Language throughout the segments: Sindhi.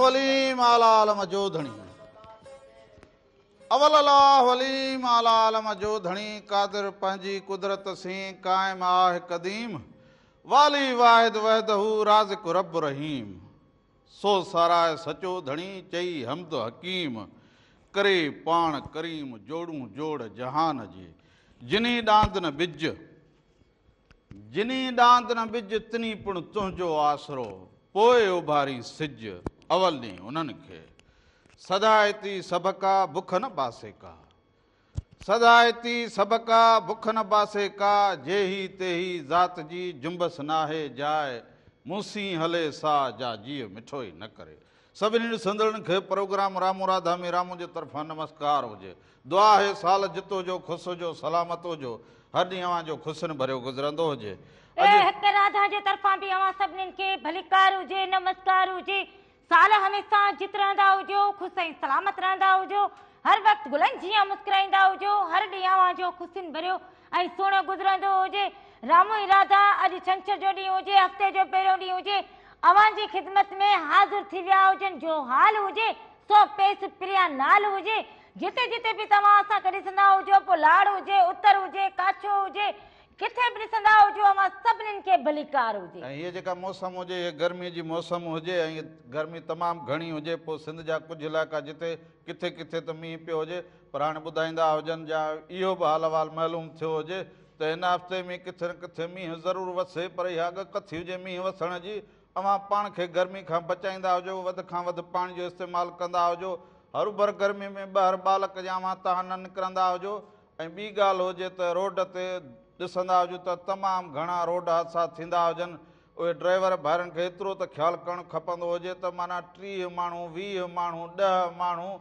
عليم اعليٰ عالم جو ڌڻي. اول الله عليم اعليٰ عالم جو ڌڻي قادر پنهنجي قدرت سين قائم آه قديم والي واحد وحده رازق رب رحيم سو ساراهه سچو ڌڻي چئي حمد حڪيم ڪري پاڻ ڪريم جوڙون جوڙ جهان جي جني ڏاند نه ٻج جني ڏاند نه ٻج تني پڻ تنهنجو آسرو پوء اڀارين سج اول ڏينهن انهن کي سدائتي سڀڪا بک نه باسي ڪا سدائتي سڀڪا بک نه باسي ڪا جيهي تيهي ذات جي جنبس ناهي جاء مون سين هلي سا جا جيء مٺوئي نه ڪري. سڀني ڏسندڙن کي پروگرام رامو راڌا ۾ رامو جي طرفان نمسڪار هجي. دعا آهي سال جت هجو خوش هجو سلامت هجو هر ڏينهن اوهان جو خوشين ڀريو گذرندو هجي. اڄ. هڪ راڌا جي طرفان به اوهان سڀنين کي ڀليڪار هجي نمسڪار هجي سال هميشه جت رهندا هجو خوش ۽ سلامت رهندا هجو هر وقت گلن جيان مسڪرائيندا هجو هر ڏينهن اوهان جو خوشين ڀريو ۽ سهڻو گذرندو هجي رامو ۽ راڌا اڄ ڇنڇر جو ڏينهن هجي هفتي جو پهريون ڏينهن هجي اوهان جي خدمت ۾ حاضر ٿي ويا هجن جو حال هجي سو پيس پريان نال هجي جتي جتي به توهان اسان کي ڏسندا هجو پوء لاڙ هجي اتر هجي ڪاڇو هجي ڪٿي به ڏسندا هجو اوهان سڀنين کي ڀليڪار هجي. ۽ هيء جيڪا موسم هجي هيء گرميء جي موسم هجي ۽ گرمي تمام گهڻي هجي پوء سنڌ جا ڪجهه علائقا جتي ڪٿي ڪٿي ته مينهن پيو هجي پر هاڻي ٻڌائيندا هجن يا اهو به حال احوال معلوم ٿيو هجي ته هن هفتي ۾ ڪٿي نه ڪٿي مينهن ضرور وسي پر اها اڳڪٿي هجي مينهن وسڻ جي اوهان پاڻ کي گرمي کان بچائيندا هجو وڌ کان وڌ پاڻي جو استعمال ڪندا هجو هروڀر گرمي ۾ ٻاهر ٻالڪ يا اوهان تهان نه نڪرندا هجو ۽ ٻي ڳالهه هجي ته روڊ تي ڏسندا هجو ته تمام گهڻا روڊ حادثا ٿيندا هجن اهي ڊرائيور ڀائرن کي ايترو ته خيال ڪرڻ کپندو هجي ته معنيٰ 30 ماڻهو 20 ماڻهو 10 ماڻهو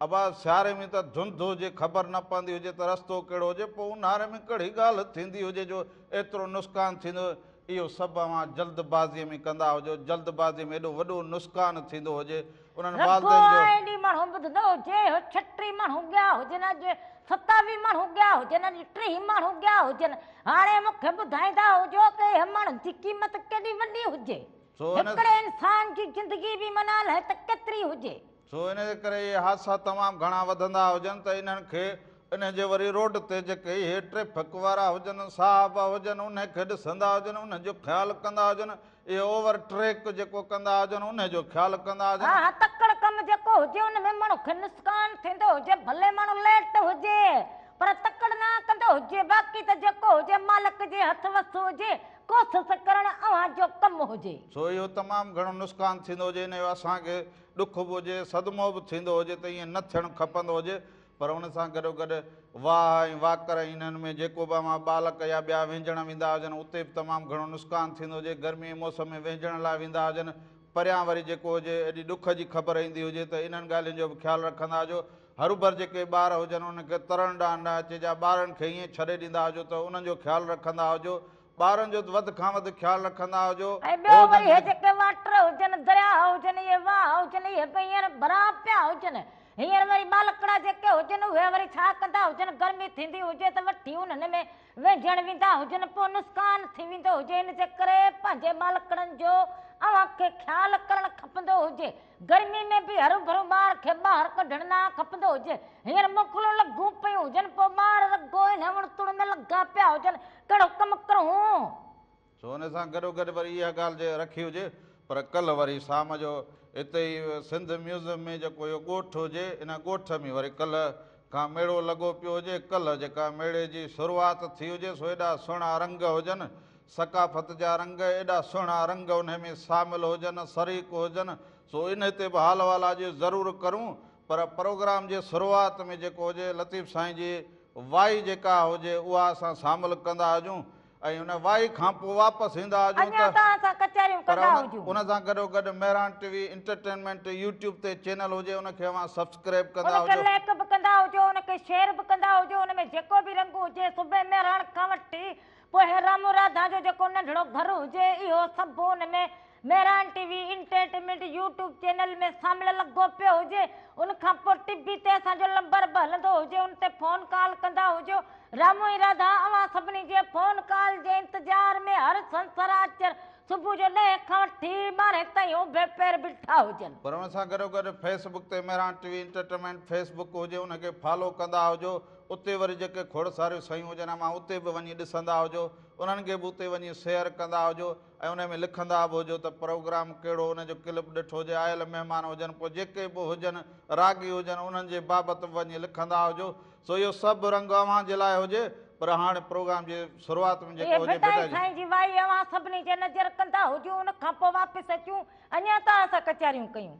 ابا سياري ۾ ته ڌنڌ هجي خبر نه پوندي هجي ته رستو ڪهڙو هجي پوء اونهاري ۾ ڪهڙي ڳالهه ٿيندي هجي جو ايترو نسقان ٿيندو اهو سڀ اوهان جلد بازي ۾ ڪندا هجو جلد بازي ۾ ايڏو وڏو نسقان ٿيندو هجي انهن رڳو والدين جو. آئي ڏينهن ماڻهو ٻڌندو هجي هو 36 ماڻهو ڳيا هجن اڄ 27 ماڻهو ڳيا هجن اڄ 30 ماڻهو ڳيا هجن هاڻي مون کي ٻڌائيندا هجو ته اهي ماڻهن جي قيمت ڪيڏي وڏي هجي سو ان هڪڙي انسان جي زندگي به معنيٰ الائي ته ڪيتري هجي. سو ان جي ڪري اهي حادثا تمام گهڻا وڌندا هجن ته انهن کي انهن جي وري روڊ تي جيڪي اهي ٽريفڪ وارا هجن صاحب هجن انهن کي ڏسندا هجن انهن جو خيال ڪندا هجن اهي اوور ٽريڪ جيڪو ڪندا هجن انهن جو خيال ڪندا هجن. ها ها تڪڙ ڪم جيڪو هجي ان ۾ ماڻهو کي نسقان ٿيندو هجي ڀلي ماڻهو ليٽ هجي پر تڪڙ نه ڪندو هجي باقي ته جيڪو هجي مالڪ جي هٿ وس هجي ڪوسس ڪرڻ اوهان جو ڪم هجي. سو اهو تمام گهڻو نسقان ٿيندو هجي ان جو اسان کي ڏک به هجي صدمو به ٿيندو هجي ته ائين نه ٿيڻ کپندو هجي پر ان سان گڏوگڏ واهه ۽ واڪر ۽ انهن ۾ جيڪو به اوهان ٻالڪ يا ٻيا وهنجڻ ويندا هجن اتي به تمام گهڻو نسقان ٿيندو هجي گرمي جي موسم ۾ وهنجڻ لاء ويندا هجن پريان وري جيڪو هجي ايڏي ڏک جي خبر ايندي هجي ته انهن ڳالهين جو به خيال رکندا هجو هروڀر جيڪي ٻار هجن انهن کي ترڻ ڏانهن نه اچي جا ٻارن کي ائين ڇڏي ڏيندا هجو ته انهن جو خيال رکندا هجو ٻارن جو وڌ کان وڌ خيال رکندا هجو ۽ ٻيو وري هي جيڪي واٽر هجن، درياهه هجن، اهي واهه هجن، اهي به هينئر ڀرا پيا هجن. هينئر وري ٻالڪڙا جيڪي هجن، اهي وري ڇا ڪندا هجن، گرمي ٿيندي هجي ته وٺي انهن ۾ وهنجڻ ويندا هجن، پوء نسقان ٿي ويندو هجي. ان جي ڪري پنهنجي ٻالڪڙن جو اوهان کي خيال ڪرڻ کپندو هجي. گرمي ۾ به هروڀرو ٻار کي ٻاهر ڪڍڻ نه کپندو هجي. هينئر موڪلون لڳون پيون هجن، پوء ٻار رڳو انهن وڻ تڻ ۾ لڳا پيا هجن. ڪهڙو ڪم ڪرون؟ سو ان سان گڏوگڏ وري اها ڳالهه جي رکي هجي پر ڪلهه وري شام جو اتي ئي سنڌ ميوزم ۾ جيڪو اهو ڳوٺ هجي ان ڳوٺ ۾ وري ڪلهه کان ميڙو لڳو پيو هجي ڪلهه جيڪا ميڙي جي شروعات ٿي هجي سو ايڏا سهڻا رنگ هجن ثقافت جا رنگ ايڏا سهڻا رنگ انهي ۾ شامل هجن شريڪ هجن سو انهي تي به حال احوال اڄ ضرور ڪرون پر پروگرام جي شروعات ۾ جيڪو هجي لطيف سائين جي وائي جيڪا هجي اها اسان شامل ڪندا هجون ۽ ان وائي کان پوء واپس ايندا هجون اڃا ته توهان سان ڪچهريون پر ڪندا هجون. ان سان گڏو گڏ Mehran T V entertainment YouTube تي چينل هجي ان کي اوهان سبسڪرائب ڪندا ان کي هجو. لائيڪ به ڪندا هجو ان کي شيئر به ڪندا هجو ان ۾ جيڪو به رنگ هجي صبح مهراڻ کان وٺي پوء هي رامو راڌا جو جيڪو ننڍڙو گهر هجي اهو سڀ ان ۾ Mehran T V entertainment YouTube channel ۾ شامل لڳو پيو هجي ان کان پوء ٽي وي تي اسان جو لمبر به هلندو هجي ان تي فون ڪال ڪندا هجو رامو ۽ راڌا اوهان سڀني جي فون ڪال جي انتظار ۾ هر سنسر آچر صبح جو ڏهين کان وٺي ٻارهين تائين اڀي پير بيٺا هجن. پر ان سان گڏوگڏ فيس بڪ تي Mehran T V entertainment Facebook هجي ان کي فالو ڪندا هجو اتي وري جيڪي کوڙ ساريون شيون هجن اوهان اتي به وڃي ڏسندا هجو انهن کي به اتي وڃي شيئر ڪندا هجو ۽ ان ۾ لکندا به هجو ته پروگرام ڪهڙو ان جو ڪلپ ڏٺو هجي آيل مهمان هجن پوء جيڪي به هجن راڳي هجن انهن جي بابت به وڃي لکندا هجو سو اهو سڀ رنگ اوهان جي لاء هجي پر هاڻي پروگرام جي شروعات ۾ جيڪو اهي هجي ڀٽائي ڀٽائي جي. سائين جي وائي اوهان سڀني جي نظر ڪندا هجون ان کان پوء واپس اچون اڃا توهان سان ڪچهريون ڪيون.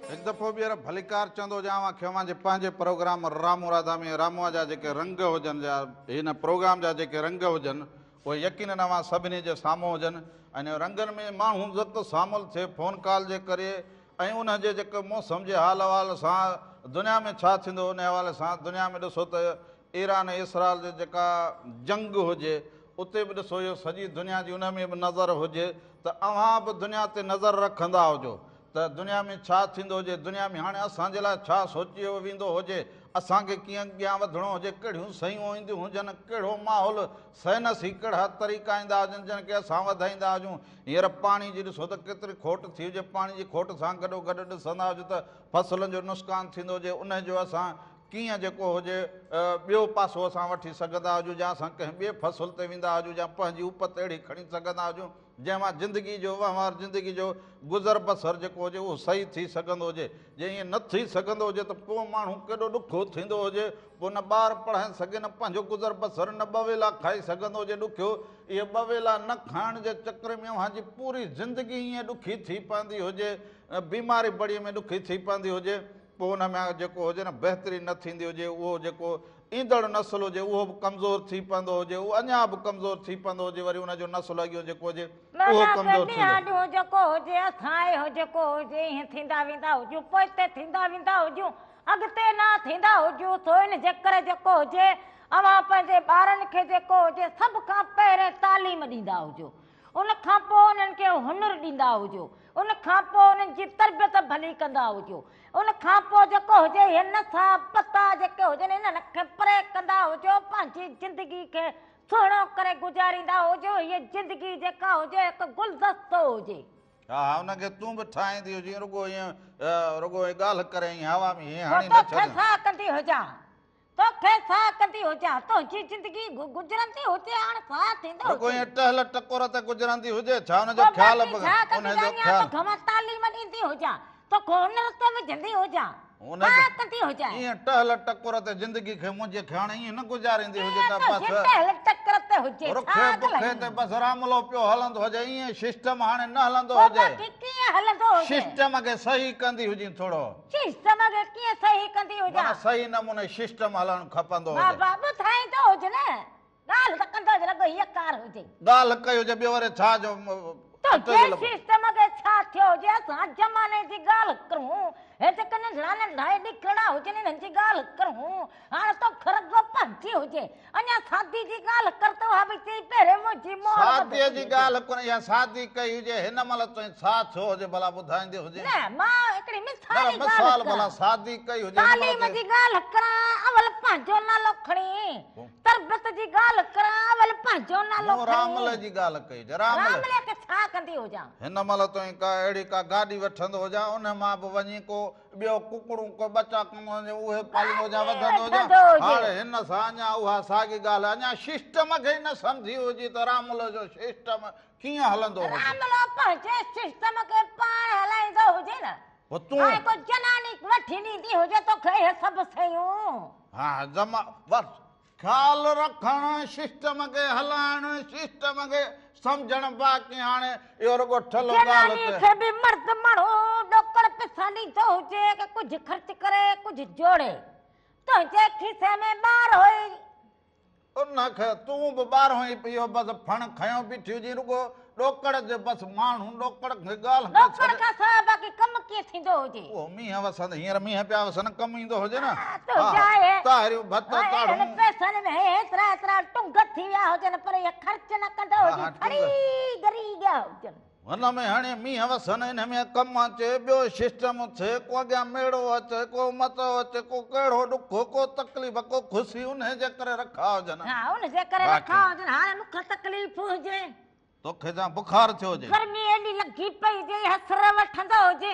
هڪ دفعو ٻيهر ڀليڪار چوندو هجان اوهان کي اوهان جي پنهنجي پروگرام رامو راڌا ۾ راموء جا جيڪي رنگ هجن يا هن پروگرام جا جيڪي رنگ هجن اهي يقينن اوهان سڀني جي سامهون هجن ۽ انهن رنگن ۾ ماڻهو ذت شامل ٿئي فون ڪال جي ڪري ۽ ان جي جيڪي موسم جي حال احوال سان دنيا ۾ ڇا ٿيندو ان حوالي سان دنيا ۾ ڏسو ته ايران ۽ اسرائيل جي جيڪا جنگ هجي اتي به ڏسو اهو سڄي دنيا جي ان ۾ به نظر هجي ته اوهان به دنيا تي نظر رکندا هجو ته دنيا ۾ ڇا ٿيندو هجي دنيا ۾ هاڻي اسان جي لاء ڇا سوچيو ويندو هجي اسان کي ڪيئن اڳيان وڌڻو هجي ڪهڙيون شيون اينديون هجن ڪهڙو ماحول سائنسي ڪهڙا طريقا ايندا هجن جن کي اسان وڌائيندا هجون هينئر پاڻي جي ڏسو ته ڪيتري کوٽ ٿي هجي پاڻي جي کوٽ سان گڏو گڏ ڏسندا هجو ته فصلن جو نسقان ٿيندو هجي ان جو اسان ڪيئن جيڪو هجي ٻيو پاسو اسان وٺي سگهندا هجون يا اسان ڪنهن ٻئي فصل تي ويندا هجون يا پنهنجي اپت اهڙي کڻي سگهندا هجون جنهن مان زندگي جو وهنوار زندگي جو گذر بسر جيڪو هجي اهو صحيح ٿي سگهندو هجي جي ائين نه ٿي سگهندو هجي ته پوء ماڻهو ڪيڏو ڏکيو ٿيندو هجي پوء نه ٻار پڙهائي سگهي نه پنهنجو گذر بسر نه ٻه ويلا کائي سگهندو هجي ڏکيو اهي ٻه ويلا نه کائڻ جي چڪر ۾ اوهان جي پوري زندگي ائين ڏکي ٿي پوندي هجي بيماري بڙي ۾ ڏکي ٿي پوندي هجي پوء ان ۾ جيڪو هجي نه بهتري نه ٿيندي هجي اهو جيڪو ايندڙ نسل هجي اهو به ڪمزور ٿي پوندو هجي اهو اڃا به ڪمزور ٿي پوندو هجي وري ان جو نسل اڳيون جيڪو هجي اهو معنيٰ ته ڪمزور ٿيندو. ڏينهان ڏينهن جيڪو هجي اسان اهو جيڪو هجي ائين ٿيندا ويندا هجون پوئتي ٿيندا ويندا هجون اڳتي نه ٿيندا هجون سو ان جي ڪري جيڪو هجي اوهان پنهنجي ٻارن کي جيڪو هجي سڀ کان پهرين تعليم ڏيندا هجو ان کان پوء انهن کي هنر ڏيندا هجو، ان کان پوء انهن جي تربيت ڀلي ڪندا هجو، ان کان پوء جيڪو هجي اهي نشا پتا جيڪي هجن انهن کي پري ڪندا هجو، پنهنجي زندگي کي سهڻو ڪري گذاريندا هجو، هيء زندگي جيڪا هجي هڪ گلدستو هجي. ها ها ان کي تون به ٺاهيندي هجين رڳو ائين رڳو ائين ڳالهه ڪري ائين هوا ۾ هيئن پوء هڻي نه توکي ڇڏين. ڇا ڪندي هجان. توکي ڇا ڪندي هجان، تنهنجي زندگي گذرندي هجي، هاڻ ڇا ٿيندو رڳو هجي؟ ائين ٽهل ٽڪور تي گذرندي هجي، ڇا ان جو پوء خيال باقي به ڇا ڪندي انهي جو هجان، يا خيال. توکي مان تعليم ڏيندي هجان، توکي هنر تي وجهندي هجان، ان ڇا جو ڪندي هجان؟ ائين ٽهل ٽڪور تي زندگي کي منهنجي کي هاڻي ائين نه گذاريندي هجي ڪيئن ته تنهنجي بس ٽهل ٽڪر تي هجي، ڇا رکي بکي تي ڳالهائين؟ بس راملو پيو هلندو هجي، ائين سسٽم هاڻي نه هلندو پوء هجي. باقي ڪيئن هلندو هجي؟ سسٽم کي صحيح ڪندي هجين ٿورو. سسٽم کي ڪيئن صحيح ڪندي هجان؟ معنيٰ صحيح نموني سسٽم هلڻ کپندو هجي. بابا ٻڌائيندو هج نه، ڳالهه ته ڪندو هج رڳو هيء ڪار هجي. ڳالهه ڪئي هجي ٻيو وري ڇا جو تنهنجي سسٽم کي ڇا ٿيو هجي اسان زماني جي ڳالهه ڪرون هي جيڪي ننڍڙا ننڍڙا هي ڏکڙا هجن انهن جي ڳالهه ڪرون هاڻ توکي رڳو پنهنجي هجي اڃا سادي جي ڳالهه ڪر ته اها به چئي پهرين منهنجي مهر ٻڌ. ساديء جي ڳالهه ڪونه اها سادي ڪئي هجي هن مهل تائين ڇا ٿيو هجي ڀلا ٻڌائيندي هجين. نه مان هڪڙي مثالي نه ڳالهه مثال ڪران. ڀلا سادي ڪئي هجي هن مهل تعليم تائين. جي ڳالهه ڪران اول پنهنجو نالو کڻي تربيت جي ڳالهه ڪران اول پنهنجو نالو مون کڻي. راملي جي ڳالهه ڪئي هجي راملي. راملي کي ڇا ڪندي هجان. هن مهل تائين ڪا اهڙي ڪا گاڏي وٺندو هجان ان مان به وڃي ڪو ٻيو ڪڪڙون ڪو ٻچا ڪندو هجي اهي پاليندو هجان وڌندو هجان هاڻي هن سان اڃا اها ساڳي ڳالهه اڃا سسٽم کي ئي نه سمجهي هجي ته راملو جو سسٽم ڪيئن هلندو هجي. راملو پنهنجي سسٽم کي پاڻ هلائيندو هجي نه پوء تون. هاڻي ڪو جناني وٺي ڏيندي هجي توکي اهي سڀ شيون. ها زما بس خيال رکڻ، سسٽم کي هلائڻ، سسٽم کي سمجهڻ باقي هاڻي اهو رڳو ٺلهو ڳالهه جناني ته. کي به مرد ماڻهو ڏوڪڙ پئسا ڏيندو هجي ڪي ڪجهه خرچ ڪري ڪجهه جوڙي. تنهنجي کيسي ۾ ٻارهو ئي. ان کي تون به ٻارهو ئي اهو بس ڦڻ کنيو بيٺي هجين رڳو ڏوڪڙ جي بس ماڻهو ڏوڪڙ کي ڳالهه کي ڏوڪڙ ڇڏي. کان سواء باقي ڪم ڪيئن ٿيندو هجي. اهو مينهن وسندي هينئر مينهن پيا وسن ڪم ايندو هجي نه. ها تنهنجا اهي طاهريون ڀت هن تاڙون. پئسن ۾ هيترا هيترا ٽنگ ٿي ويا هجن پر اهي خرچ نه ڪندو هجي ڦڙي ڳري ويا هجن. هن ۾ هڻي مينهن وسن ان ۾ ڪم اچي ٻيو سسٽم ٿئي ڪو اڳيان ميڙو اچي ڪو متو اچي ڪو ڪهڙو ڏک ڪو تڪليف ڪو خوشي انهي جي ڪري رکا هجن. ها ان جي ڪري رکا هجن هاڻي مون کي تڪليف هجي. توکي جا بخار ٿيو هجي. گرمي ايڏي لڳي پئي هجي يا سر وٺندو هجي.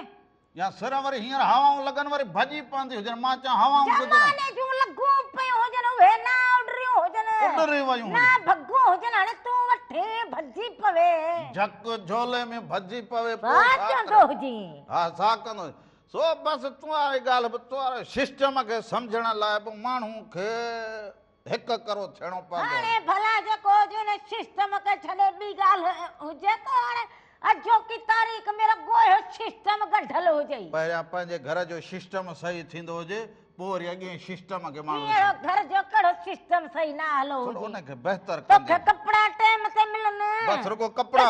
يا سر وري هينئر هوائون لڳن وري ڀڄي پوندي هجن مان چوان هوائون گذرن. زماني جون لڳون پيون هجن اهي نه اڏريون هجن. اڏري ويون نه ڀڳون هجن هاڻي تون وٺي ڀڄي پوي. جهڪ جهولي ۾ ڀڄي پوي پوء ڇا چوندو هجين. ها ڇا ڪندو هجين. سو بس تون واري ڳالهه به تو واري سسٽم کي سمجهڻ لاء به ماڻهو کي هڪ ڪرو ٿيڻو پوندو. هاڻي ڀلا جيڪو هجي ان سسٽم کي ڇڏي ٻي ڳالهه هجي ته هاڻي اڄوڪي تاريخ ۾ رڳو اهو سسٽم ڳنڍيل هجي. پهريان پنهنجي گهر جو سسٽم صحيح ٿيندو هجي پوء وري اڳئين سسٽم کي ماڻهو اهڙو گهر جو ڪهڙو سسٽم صحيح نه هلو هجي. ٿورو ان کي بهتر ڪندي. توکي ڪپڙا ٽيم تي ملن. بس رڳو ڪپڙا.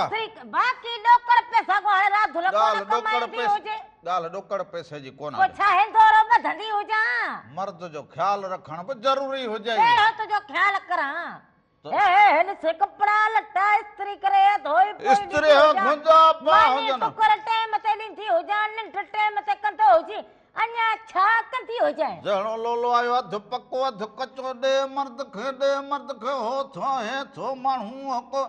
باقي ڏوڪڙ پئسا ڪو هاڻي راڌل ڪونه ڪمائيندي هجي. ڳالهه ڏوڪڙ پئسي جي ڪونه پوء ڇا هندورو ٻڌندي هجان؟ مرد جو خيال رکڻ به ضروري هجي. ڪهڙو تنهنجو خيال ڪران؟ هي هي هن سي ڪپڙا لٽا استري ڪري ڌوئي پوئي ڏيندي هجان. ماني ٽڪر ٽيم تي ڏيندي هجان، ننڊ ٽيم تي ڪندو هجين، اڃا ڇا ڪندي هجين؟ جهڙو لولو آيو اڌ پڪو اڌ ڪچو ڏي مرد کي ڏي مرد کي هو ٿو هي ٿو ماڻهو ڪو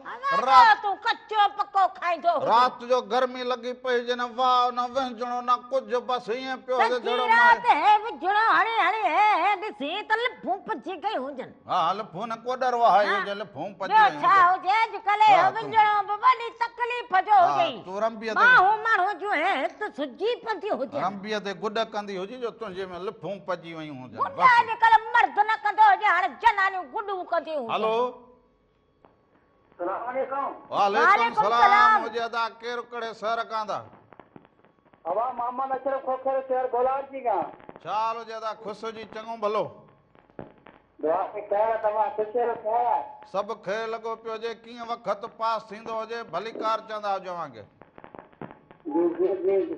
رات تون ڪچو پڪو کائيندو هجين. رات جو گرمي لڳي پئي هجي نه واء نه وهنجڻو نه ڪجهه بس ائين پيو هجي سڄي جهڙو رات هي وجهڻو هڻي هڻي هي هي ڏسين ته لڦون پئجي گيون هجن. ها لڦون نه ڪوڏر وهائي هجي لڦون پئجي ٻيو ويون ڇا هجن. هجي اڄڪلهه اهو وجهڻو به وڏي تڪليف جو هجي. تون رنبيء تي ماڻهو ماڻهو جون هي هت سجي پونديون هجن. رنبيء تي گڏ ڪندي هجي جو تنهنجي ۾ لڦون پئجي ويون هجن. گڏ اڄڪلهه مرد نه ڪندو هجي هاڻي جنانيون گڏون ڪنديون هجن. هلو. سلام عليڪم. وعليڪم سلام هجي ادا ڪير ڪهڙي شهر کان ادا. ابا محمد اشرف کوکر شهر گولاڙچي کان. ڇا حال هجي ادا خوش هجي چڱو ڀلو. دعا ۾ خير آ توهان خوش آهيو خير آ. سڀ خير لڳو پيو هجي ڪيئن وقت پاس ٿيندو هجي ڀليڪار چوندا هجو اوهان کي. جي جي جي جي.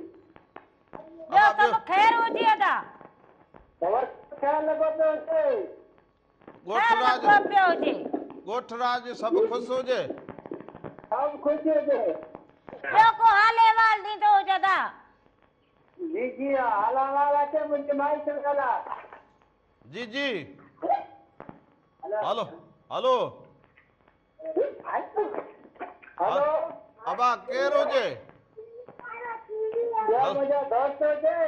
ٻيو سڀ خير هجي ادا. توهان خير لڳو پيو هجي. ڳوٺ راڄ پيو هجي. ڳوٺ راڄ سڀ خوش هجي. سڀ خوش هجي. ٻيو ڪو حال احوال ڏيندو هجي ادا. جي جي حال احوال اچي منهنجي مائي سان ڳالهاء. جي جي هلو هلو. هلو. ابا ڪير هجي. ٻيو منهنجو دوست هجي.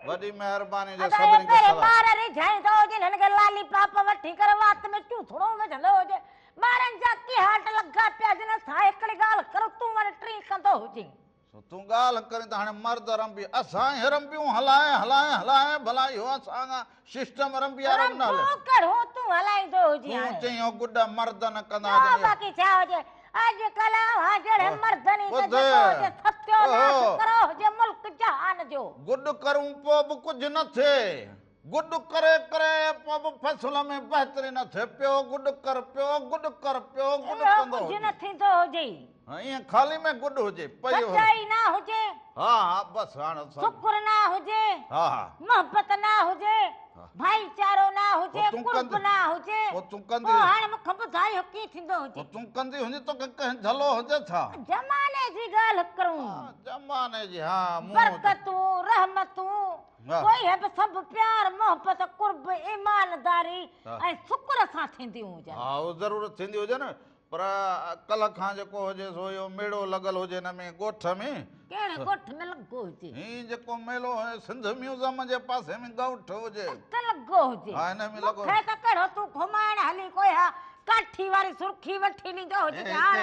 وڏي مهرباني هجي ادا سڀني کي پهرين سلام. ٻار ريجهائيندو هجي هن کي لالي پاپ وٺي ڪري وات ۾ چوٿڙو وجهندو هجي ٻارن جا ڪيهاٽ لڳا پيا هجن اسان هڪڙي ڳالهه ڪرون تون وري ٽين ڪندو هجين. سو تون ڳالهه ڪرين ته هاڻي مرد رنبي اسان ئي رنبيون هلائي هلائي هلائي ڀلا اهو اسان کان سسٽم رنبي وارو به نه هلي. رنبو ڪهڙو تون هلائيندو هجين تون هاڻي. چئين اهو گڏ مرد نه ڪندا ٻيو هجن. باقي ڇا هجي اڄڪلهه اوهان جهڙي مردن ئي ته جيڪو هجي ستيوناس ڪرو هجي ملڪ جهان جو. گڏ ڪرون پوء به ڪجهه نه ٿئي. گڏ ڪري ڪري پوء به فصل ۾ بهتري نه ٿئي. پيو گڏ ڪر پيو گڏ ڪر پيو گڏ اهو ڪندو ڪجهه هجي. نه ٿيندو هجي. ائين خالي ۾ گڏ هجي پيو هجي. سچائي نه هجي. ها ها بس هاڻ سڀ. شڪر نه هجي. ها ها. محبت نه هجي. ڀائيچارو نه هجي. قرب نه هجي. پوء تون ڪندي. پوء هاڻ مون کي ٻڌاء اهو ڪيئن ٿيندو هجي. پوء تون ڪندي هجين توکي ڪنهن جهلو هجي ڇا؟ زماني جي ڳالهه ڪرون. زماني جي ها مون. برڪتون رحمتون. پوء اهي به سڀ پيار محبت قرب ايمانداري ۽ شڪر سان ٿينديون هجن. ها اهو ضرور ٿيندي هجن پر ڪلهه کان جيڪو هجي سو اهو ميڙو لڳل هجي هن ۾ ڳوٺ ۾. ڪهڙي ڳوٺ ۾ لڳو هجي؟ هي جيڪو ميلو هي سنڌ ميوزم جي پاسي ۾ ڳوٺ هجي. ات لڳو هجي. ها هن ۾ لڳو. مون کي ته ڪهڙو تون گهمائڻ هلي ڪوئي ها ڪاٺي واري سرخي وٺي ڏيندو هجي ته هاڻ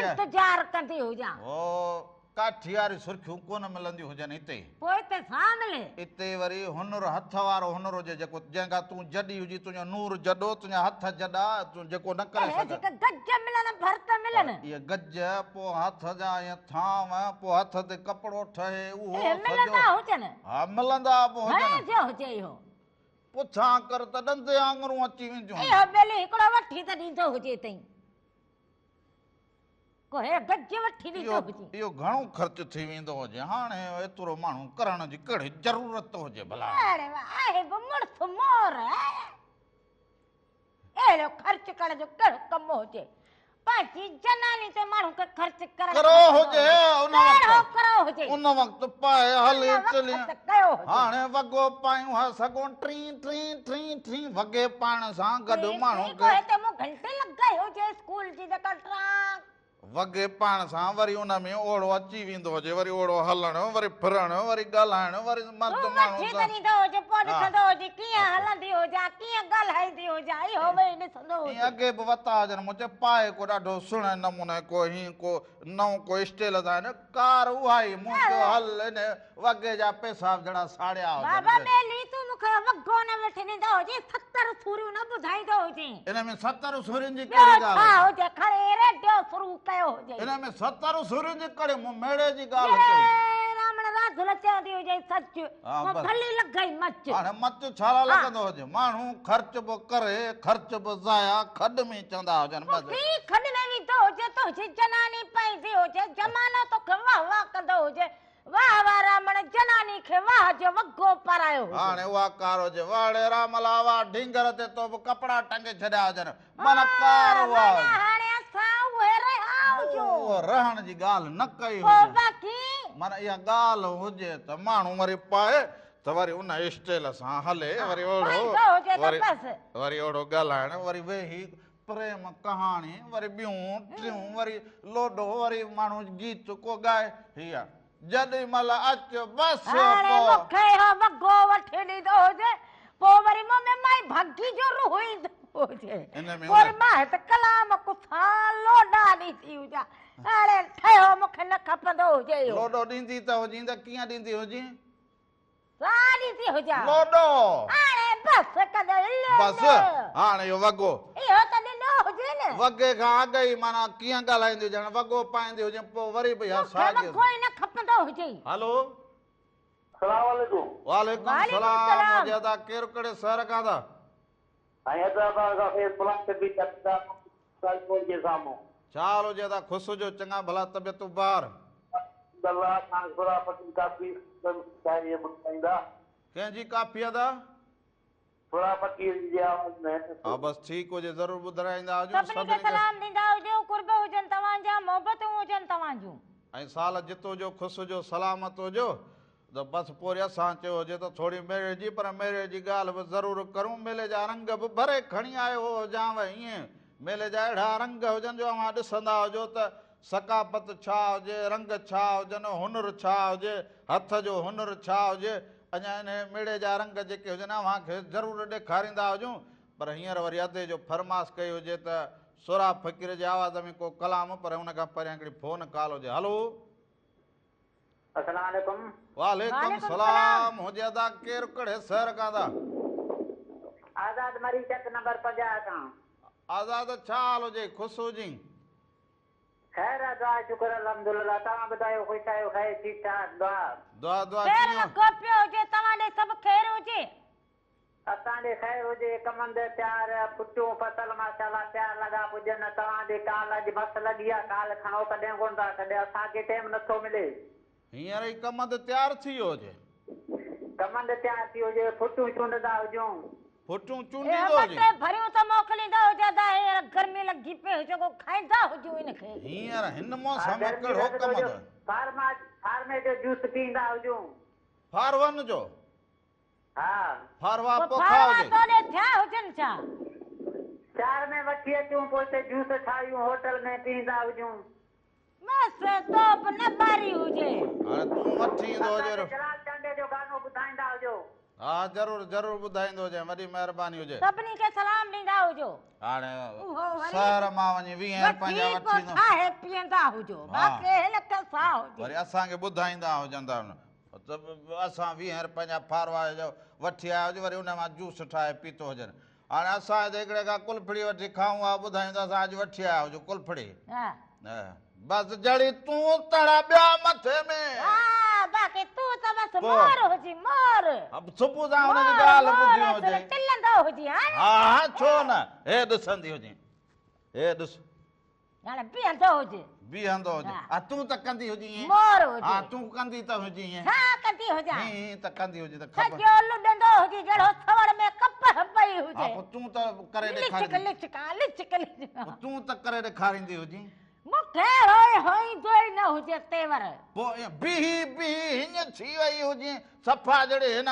انتظار ڪندي هجان. هو ڪاٺي واريون سرخيون ڪونه ملنديون هجن هتي. پوء اتي ڇا ملي؟ اتي وري هنر هٿ وارو هنر هجي جيڪو جنهن کان تون جڏي هجين تنهنجو نور جڏو تنهنجا هٿ جڏا تون جيڪو نه ڪري اهي سگهين. جيڪي گج ملن ڀرت ملن. اهي گج پوء هٿ جا ائين ٿانو پوء هٿ تي ڪپڙو ٺهي اهو اهي سڄو. ملندا هجن. ها ملندا به هجن. گهڻي جو هجي اهو. پڇان ڪر ته ڏندي آڱرون اچي وينديون. اهو ٻيلي هڪڙو وٺي ته ڏيندو هجي تئين. ڪو هي گج وٺي ڏيندو هجي. اهو گهڻو خرچ ٿي ويندو هجي. هاڻي ايترو ماڻهو ڪرڻ جي ڪهڙي ضرورت هجي ڀلا. اڙي آهي به مڙس مور. اهڙو خرچ ڪرڻ جو ڪهڙو ڪم هجي. پنهنجي جناني تي ماڻهو کي خرچ ڪرڻ ڪرو هجي ان وقت ڪرو هجي ان وقت پائي هلي چلي هاڻي وڳو پايون ها سگهون ٽري ٽري ٽري ٽري وڳي پائڻ سان گڏ ماڻهو کي هتي مون گهنٽي لڳائي هجي اسڪول جي جيڪا ٽرانڪ وڳي پائڻ سان وري ان ۾ اوڙو اچي ويندو هجي، وري اوڙو هلڻ، وري ڦرڻ، وري ڳالهائڻ، وري مرد تون ماڻهو وٺي سان. ته ڏيندو هجي، پوء ڏسندو هجي ڪيئن هلندي هجان، ڪيئن ڳالهائيندي هجان، اهو ويهي ڏسندو ائين هجي. اڳي به وتا هجن، مون چيو پائي ڪو ڏاڍو سهڻي نموني ڪو هين ڪو نئون ڪو اسٽيل سان هن ڪار اها ئي، مون چيو هل ان وڳي جا پئسا به جهڙا ساڙيا هجن. بابا ٻيلي تون مون کي وڳو نه وٺي ڏيندو هجين، ستر سوريون نه ٻڌائيندو هجين. ان ۾ ستر سورين جي ٻيو ڪهڙي ڳالهه ڇا هجي؟ هجي، کڻي ريڊيو شروع ڪيو هجئي. ان ۾ ستر سورين جي ڪهڙي مون ميڙي جي ڳالهه ڪئي. يڙي رامڻ راڌل چوندي هجئي سچ، ها مون بس. ڀلي لڳئي مچ. هاڻي مچ ڇا لاء لڳندو هجي؟ ماڻهو خرچ به ڪري، خرچ به ضايع، کڏ ۾ چوندا هجن بس. مون کي کڏ ۾ وڌو هجي، تنهنجي جناني پائيندي هجي، زمانو توکي واهه واهه ڪندو هجي. واهه واهه رامڻ جناني کي واهه جو وڳو پارايو هجي. هاڻي اها ڪار هجي. واهه ڙي راملا واهه ڍينگر تي تو به ڪپڙا ٽنگي ڇڏيا هجن. معنيٰ ڪار اها معنيٰ هجي. هاڻي اسان اهي رهيا هجون. مون اهو رهڻ جي ڳالهه نه ڪئي پوء هجي. باقي. معنيٰ اها ڳالهه هجي ته ماڻهو وري پائي ته وري ان اسٽيل سان هلي وري اوڙو پائيندو هجي ته وري بس. وري اوڙو ڳالهائڻ وري ويهي پريم ڪهاڻي وري ٻيون ٽيون وري لوڏو وري ماڻهو گيت ڪو ڳائي هي جڏي مهل اچ بس هاڻي پوء. مون کي اهو وڳو وٺي ڏيندو هجي پوء وري مون ۾ مائي ڀڳي جو روح ايندو هجي ان ۾ پوء وري مان هت ڪلام ڪٿان لوڏا ڏيندي هجان هاڻي ٺهيو مون کي نه کپندو هجي اهو. لوڏو ڏيندي ته هجين ته ڪيئن ڏيندي هجين؟ ساري ٿي هجان. لوڏو. هاڻي بس ڪندي لوڏو. بس هاڻي اهو وڳو. اهو ته ڏنو هجي نه. وڳي کان اڳ ئي معنيٰ ڪيئن ڳالهائيندي هجين وڳو پائيندي هجين پوء وري به اها ساڳي. مون کي وڳو ئي نه کپندو هجي. هلو. سلام عليڪم. وعليڪم سلام هجي ادا ڪير ڪهڙي شهر کان ٿا. سائين حيدرآباد کان فيض پلانٽ به چڪ ڪالپور جي سامهون. ڇا حال هجي ادا خوش هجو چڱا ڀلا طبيعتون بهار. الله کان گهران پٽي ڪافي شاعري ٻڌائيندا. ڪنهن جي ڪافي ادا؟ سهراب فقير جي آواز ۾. ها بس ٺيڪ هجي ضرور ٻڌرائيندا هجو سڀني کي سلام ڏيندا هجو قرب هجن توهان جا محبتون هجن توهان جون. ۽ سال جت هجو خوش هجو سلامت هجو ته بس پوري اسان چيو هجي ته ٿوري ميڙي جي پر ميڙي جي ڳالهه به ضرور ڪرون ميلي جا رنگ به ڀري کڻي آيو هجانو ائين ميلي جا اهڙا رنگ هجن جو اوهان ڏسندا هجو ته ثقافت ڇا هجي، رنگ ڇا هجن، هنر ڇا هجي، هٿ جو هنر ڇا هجي، اڃا انهي ميڙي جا رنگ جيڪي هجن اوهان کي ضرور ڏيکاريندا هجون پر هينئر وري ادي جو فرماس ڪئي هجي ته سهراب فقير جي آواز ۾ ڪو ڪلام پر ان کان پهريان هڪڙي فون ڪال هجي هلو. السلام عليڪم. وعليڪم سلام هجي ادا ڪير ڪهڙي شهر کان ٿا. آزاد مري چڪ نمبر 50 کان. آزاد ڇا حال هجي خوش هجين. خير آ دعا شڪر الحمدلله توهان ٻڌايو خوش آهيو خير ٺيڪ ٺاڪ دعا. دعا دعا خير ڪيئن. لڳو پيو هجي توهان ڏي سڀ خير هجي. اسان ڏي خير هجي ڪمند تيار ڦٽيون فصل ماشاءالله تيار لڳا پڄن توهان ڏي ڪال اڄ بس لڳي آ ڪال کڻو ڪڏهن ڪونه ٿا ڪڏهن اسان کي ٽيم نٿو ملي. هينئر ئي ڪمند تيار ٿي ويو هجي. ڪمند تيار ٿي هجي ڦٽيون چونڊندا هجون. ڦٽيون اي چونڊيندو ٻه هجي. ٽي ڀريون ته موڪليندا هجي ادا هينئر گرمي لڳي پئي هجي ڪو کائيندا هجون ان کي. هينئر هن ها موسم ۾ گرمي ڪهڙو لڳندو ڪمند. هجي فارما فارمي جو جوس پيئندا هجون. فارون جو. ها. فاروا پوء پوکا فاروا هجي. تو ڏي ٿيا هجن ڇا؟ شهر ۾ وٺي اچون پوء اتي جوس ٺاهيون هوٽل ۾ پيئندا هجون. بس توپ نه ٻاري هجي. هاڻي تون وٺي ايندو اسان هجي. کي جلال چانڊيي جو گانو ٻڌائيندا هجو. ها ضرور ضرور ٻڌائيندو هجين وڏي مهرباني هجي. سڀني کي سلام ڏيندا هجو. هاڻي اهو وري شهر مان وڃي 20 رپين جا وٺي وٺي پوء ايندو. ٺاهي پيئندا هجو. ها. باقي هن کي سا هجي. وري اسان کي ٻڌائيندا هجن ته اسان 20 رپين جا فاروا جو وٺي آيا هجون وري ان مان جوس ٺاهي پيتو هجن. هاڻي اسان هتي هڪڙي کان ڪلفڙي وٺي کائون ها ٻڌايون ته اسان اڄ وٺي آيا هجون ڪلفڙي. ها. بس جڙي تون تڙا ٻيا مٿي ۾. ها باقي تون ته بس مور هجي مور. صبح سان هن جي ڳالهه ٻڌي هجي. ٽلندو هجي ها نه. ها ها ڇو نه هي ڏسندي هجي هي ڏس. هاڻي بيهندو هجي. بيهندو هجي. ها تون ته ڪندي هجين. مور هجي. ها تون ڪندي ته هجين. ڇا ڪندي هجان؟ هين ته ڪندي هجي ته خبر. سڄو لڏندو هجي جهڙو سوڙ ۾ ڪپهه پئي هجي. ها پوء تون ته ڪري ڏيکاريندي. لچڪ لچڪا لچڪ لچڪا. پوء تون ته ڪري ڏيکاريندي هجين. مون کي اهڙو هوئيندو ئي نه هجي تيور. پوء ائين بيهي بيهي هيئن ٿي وئي هجين، صفا جهڙي هن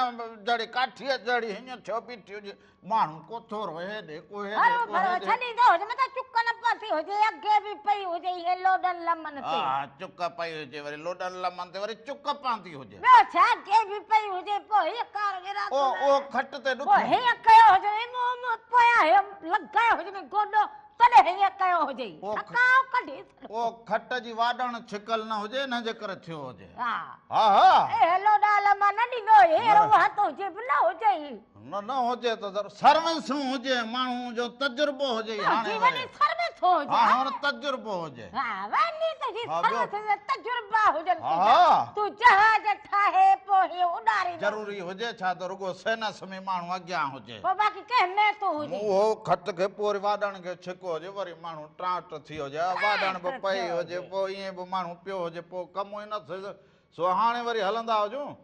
جهڙي ڪاٺيء جهڙي هيئن ٿيو بيٺي هجين. ماڻهو ڪو ٿورو هيڏي ڪو هيڏي ڪو هروڀرو هيڏي. ڇڏيندو هجي، متان چڪ نه پاتي هجي، اڳي به پئي هجي ائين لوڏن لمن تي. ها چڪ پئي هجي وري لوڏن لمن تي وري چڪ پاندي هجي. ٻيو ڇا اڳي به پئي هجي پوء هيء ڪار ارادو او نه. او کٽ تي ڏک. پوء هيئن ڪيو هجي منهن پويان هيء لڳايو هجي گوڏو تڏهن هيئن ڪيو هجئي، ٿڪاء ڪڍي ڇڏيو. او کٽ جي واڏڻ ڇڪل نه هجي، ان جي ڪري ٿيو هجي. ها. ها ها. اهي لوڏا لما نه ڏيندو هير اها تنهنجي به نه هجئي. نه نه هجي ته ضرور سروسون هجي، ماڻهو جو تجربو هجئي هاڻي تنهنجي وري. وڏي سروس هجي. ها هاڻ تجربو هجي. ها وڃي تنهنجي ها ٻيو. سروس جا تجربا هجن ها تنهنجا. ها. تون جهاز ٺاهي پوء هيئن اڏاريندو. ضروري هجي ڇا ته رڳو سينس ۾ ماڻهو اڳيان هجي. پوء باقي ڪنهن ۾ تون هجين. مون اهو کٽ کي پوء وري واڏڻ کي ڇڪو هجي وري ماڻهو ٽانٽ ٿي هجي ها واڏڻ به پئي هجي پوء ائين به ماڻهو پيو هجي پوء ڪم ئي نه ٿئي سو هاڻي وري هلندا هجون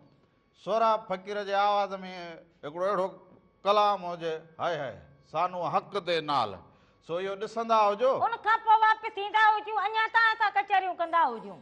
سهراب فقير جي آواز ۾ هڪڙو اهڙو ڪلام هجي هاء هاء سانو حق the نال سو اهو ڏسندا هجو. ان کان پوء واپس ايندا هجون اڃا توهان سان ڪچهريون ڪندا هجون.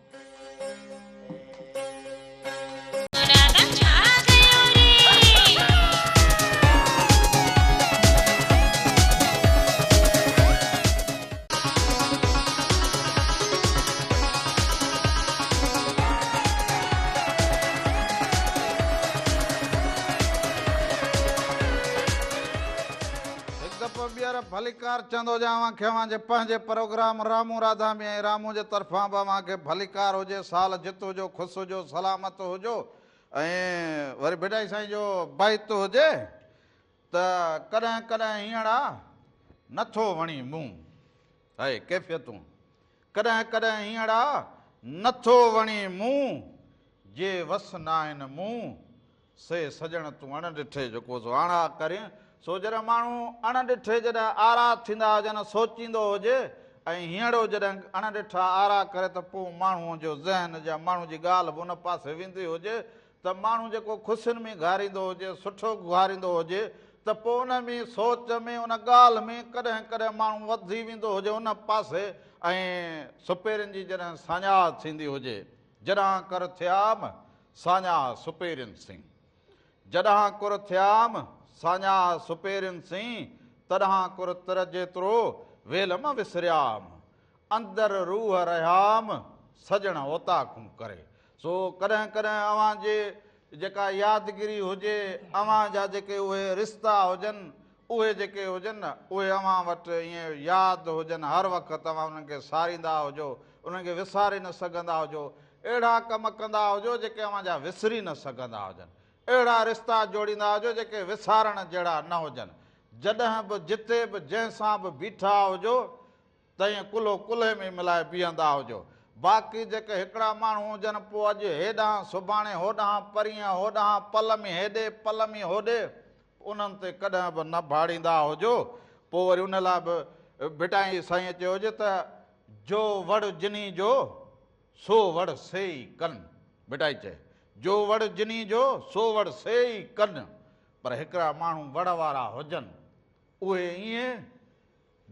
هڪ دفعو ٻيهر ڀليڪار چوندو هجان اوهان کي اوهان جي پنهنجي پروگرام رامون راڌا ۾ ۽ رامون جي طرفان به اوهان کي ڀليڪار هجي سال جت هجو خوش هجو سلامت هجو ۽ وري ڀٽائي سائين جو بيت هجي ته ڪڏهن ڪڏهن هينئڙا نٿو وڻي مون هي ڪيفيتون ڪڏهن ڪڏهن هينئڙا نٿو وڻي مون جي وس ناهن مون سي سڄڻ تون اڻ ڏٺي جيڪو سو آڻا ڪرين. سو جڏهن ماڻهو اڻ ڏٺي جڏهن آرا ٿيندا هجن، سوچيندو هجي ۽ هينئڙو جڏهن اڻ ڏٺا آرا ڪري ته پوء ماڻهوء جو ذهن يا ماڻهو جي ڳالهه به ان پاسي ويندي هجي ته ماڻهو جيڪو خوشين ۾ گهاريندو هجي، سٺو گهاريندو هجي ته پوء ان ۾ سوچ ۾ ان ڳالهه ۾ ڪڏهن ڪڏهن ماڻهو وڌي ويندو هجي ان پاسي ۽ سپيرين جي جڏهن ساڃاهه ٿيندي هجي. جڏهان ڪر ٿيام ساڃاهه سپيرين سين. جڏهان ڪر ٿيام ساڃاهه سپيرين سين، تڏهان ڪر تر جيترو ويل م وسريام. اندر روح رهيام سڄڻ اوطاقون ڪري. سو ڪڏهن ڪڏهن اوهان جي جيڪا يادگيري هجي، اوهان جا جيڪي اهي رشتا هجن، اهي جيڪي هجن نه، اهي اوهان وٽ ائين ياد هجن، هر وقت اوهان انهن کي ساريندا هجو، انهن کي وساري نه سگهندا هجو، اهڙا ڪم ڪندا هجو جيڪي اوهان جا وسري نه سگهندا هجن، اهڙا رشتا جوڙيندا هجو جيڪي وسارڻ جهڙا نه هجن، جڏهن به جتي به جنهن سان به بيٺا هجو تئين ڪلهو ڪلهي ۾ ملائي بيهندا هجو. باقي جيڪي هڪڙا ماڻهو هجن پوء اڄ هيڏانهن سڀاڻي هوڏانهن پرينء هوڏانهن پل ۾ هيڏي پل ۾ هوڏي انهن تي ڪڏهن به نه ڀاڙيندا هجو. پوء وري ان لاء به ڀٽائي سائينء چيو هجي ته جو وڙ جني جو سو وڙ سي ئي ڪن. ڀٽائي چئي جو وڙ جني جو سو وڙ سي ئي ڪن. پر هڪڙا ماڻهو وڙ وارا هجن اهي ائين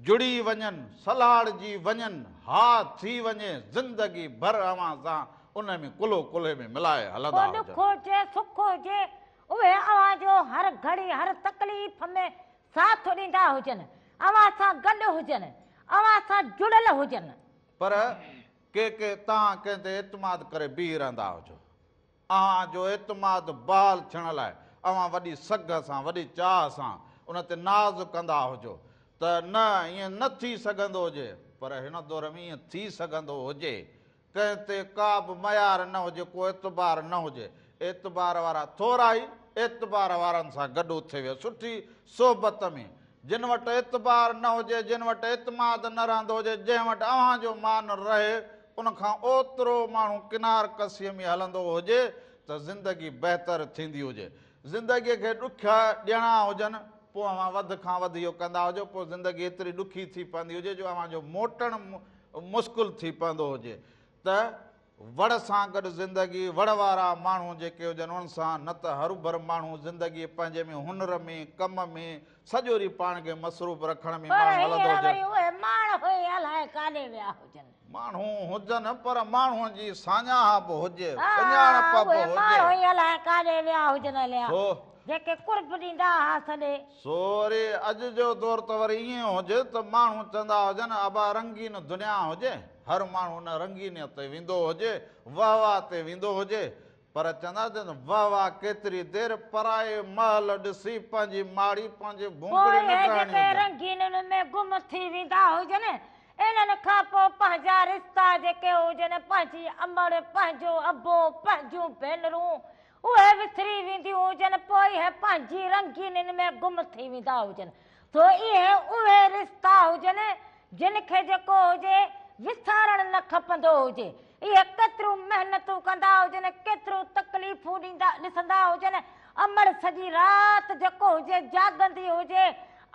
جڙي وڃن، سلهاڙجي وڃن، ها ٿي وڃي، زندگي ڀر اوهان سان ان ۾ ڪلهو ڪلهي ۾ ملائي هلندا پوء هجن. ڏک هجي، سک هجي، اهي اوهان جو هر گهڙي، هر تڪليف ۾ ساٿ ڏيندا هجن، اوهان سان گڏ هجن، اوهان سان جڙيل هجن. پر ڪي ڪي توهان ڪنهن تي اعتماد ڪري بيهي رهندا هجو. اوهان جو اعتماد بحال ٿيڻ لاء اوهان وڏي سگهه سان، وڏي چاهه سان ان تي ناز ڪندا هجو ته نه ائين نه ٿي سگهندو هجي، پر هن دور ۾ ائين ٿي سگهندو هجي، ڪنهن تي ڪا به ميار نه هجي، ڪو اعتبار نه هجي، اعتبار وارا ٿورا ئي اعتبار وارن سان گڏ اٿي ويهه، سٺي صحبت ۾، جن وٽ اعتبار نه هجي، جن وٽ اعتماد نه رهندو هجي، جنهن وٽ اوهان جو مان رهي، ان کان اوترو ماڻهو ڪنار ڪسيء ۾ هلندو هجي ته زندگي بهتر ٿيندي هجي. زندگيء کي ڏکيا ڏيڻا هجن، پوء اوهان وڌ کان وڌ اهو ڪندا هجو، پوء زندگي ايتري ڏکي ٿي پوندي هجي جو اوهان جو موٽڻ مشڪل ٿي پوندو هجي ته وڙ سان گڏ زندگي وڙ وارا ماڻهو جيڪي هجن انهن سان نه ته هروڀر ماڻهو زندگي پنهنجي ۾ هنر ۾ ڪم ۾ سڄو ڏينهن پاڻ کي مصروف رکڻ ۾ پر ماڻهو هلندو هينئر هجي. وري اهي ماڻهو ئي الائي ڪاڏي ويا هجن. ماڻهو هجن پر ماڻهوء جي ساڃاهه به هجي، ها سڃاڻپ به اهي هجي. ماڻهو ئي الائي ڪاڏي ويا هجن هليا سو. جيڪي قرب ڏيندا ها سڏي. سو وري اڄ جو دور ته وري ائين هجي ته ماڻهو چوندا هجن ابا رنگين دنيا هجي، هر ماڻهو ان رنگينيء تي ويندو هجي، وهه واه تي ويندو هجي، پر چوندا هجن وهه واه ڪيتري دير پرائي محل ڏسي پنهنجي ماڙي پنهنجي پوء ڀونگڙي نه اهي ٺاهڻي جيڪي هجي. رنگينين ۾ گم ٿي ويندا هجن، انهن کان پوء پنهنجا رشتا جيڪي هجن، پنهنجي امڙ، پنهنجو ابو، پنهنجون ڀينرون، اهي وسري وينديون هجن، پوء اهي پنهنجي رنگينين ۾ گم ٿي ويندا هجن. سو اهي اهي رشتا هجن، جن کي جيڪو هجي، وسارڻ نه کپندو هجي. اهي ڪيتريون محنتون ڪندا هجن، ڪيتريون تڪليفون ڏيندا ڏسندا هجن، امڙ سڄي رات جيڪو هجي جاڳندي هجي،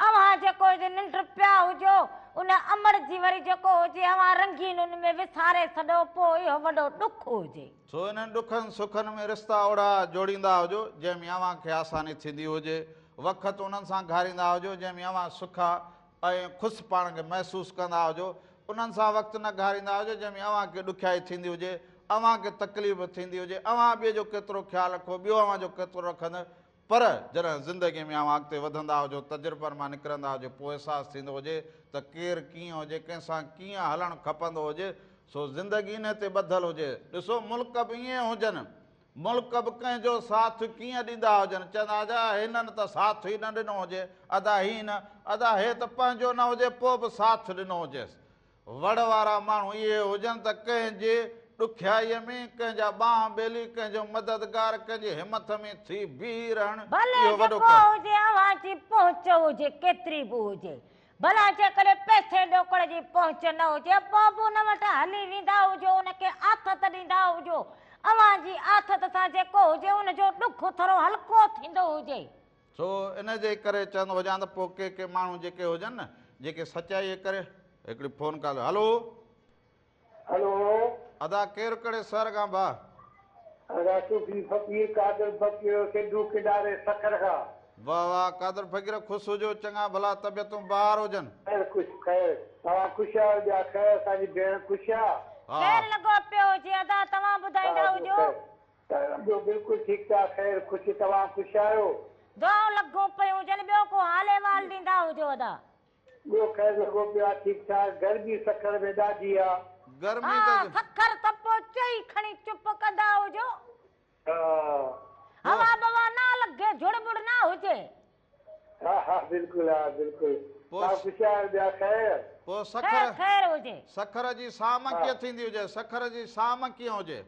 اوهان جيڪو هجي ننڊ پيا هجو، ان امڙ جي وري جيڪو هجي اوهان رنگينن ۾ وساري ڇڏو، پوء اهو وڏو ڏک هجي. سو انهن ڏکن سکن ۾ رشتا اهڙا جوڙيندا هجو، جنهن ۾ اوهان کي آساني ٿيندي هجي. وقت انهن سان گهاريندا هجو، جنهن ۾ اوهان سکا ۽ خوش پاڻ کي محسوس ڪندا هجو. انهن سان وقت نه گهاريندا هجو، جنهن ۾ اوهان کي ڏکيائي ٿيندي هجي، اوهان کي تڪليف ٿيندي هجي. اوهان ٻئي جو ڪيترو خيال رکو، ٻيو اوهان جو ڪيترو رکندو. پر جڏهن زندگيء ۾ اوهان اڳتي وڌندا هجو، تجربن مان نڪرندا هجو، پوء احساس ٿيندو هجي ته ڪير ڪيئن هجي، ڪنهن سان ڪيئن هلڻ کپندو هجي، سو زندگي انهيء تي ٻڌل هجي. ڏسو ملڪ به ائين هجن، ملڪ به ڪنهن جو ساٿ ڪيئن ڏيندا هجن، چوندا هجن هنن ته ساٿ ئي نه ڏنو هجي، ادا هي نه، ادا هي ته پنهنجو نه هجي پوء به ساٿ ڏنو هجيس. وڙ وارا ماڻهو اهي هجن ته ڪنهن جي ڏکيائيء ۾ ڪنهن جا ٻانهن ٻيلي، ڪنهن جو مددگار، ڪنهن جي همٿ ۾ ٿي بيهي رهڻ ڀلي اهو وڏو جيڪو ڪم. هجي اوهان جي پهچ هجي ڪيتري به هجي، ڀلا جيڪڏهن پئسي ڏوڪڙ جي پهچ نه هجي پوء به ان وٽ هلي ويندا هجو ان کي آٿت ڏيندا هجو، اوهان جي آٿت سان جيڪو هجي ان جو ڏک ٿورو هلڪو ٿيندو هجي. سو ان جي ڪري چوندو هجان ته پوء ڪي ڪي ماڻهو جيڪي هجن نه جيڪي سچائيء ڪري هڪڙي فون ڪال هلو. هلو. ادا ڪير ڪهڙي شهر کان ڀاء. ادا صوفي فقير قادر فقير سنڌو ڪناري سکر کان. واه واه قادر فقير خوش هجو چڱا ڀلا طبيعتون بهار هجن. خير خوش خير توهان خوش آهيو ٻيا خير اسان جي ڀيڻ خوش آ. ها. خير لڳو پيو هجي ادا توهان ٻڌائيندا هجو. ٻيو بلڪل ٺيڪ ٺاڪ خير خوش توهان خوش آهيو. دعائون لڳون پيون هجن ٻيو ڪو حال احوال ڏيندا هجو ادا. ٻيو خير لڳو پيو آ ٺيڪ ٺاڪ گرمي سکر ۾ ڏاڍي آ. گرمي ها ته. سکر ته پوء چئي کڻي چپ ڪندا هجو. ها. هوا بوا نه لڳي جهڙ ٻڙ نه هجي. ها ها بلڪل ها بلڪل پوء توهان خوش آهيو ٻيا خير. پوء خير سکر خير هجي. سکر جي سام ها. ڪيئن ٿيندي هجي سکر جي سام ڪيئن هجي.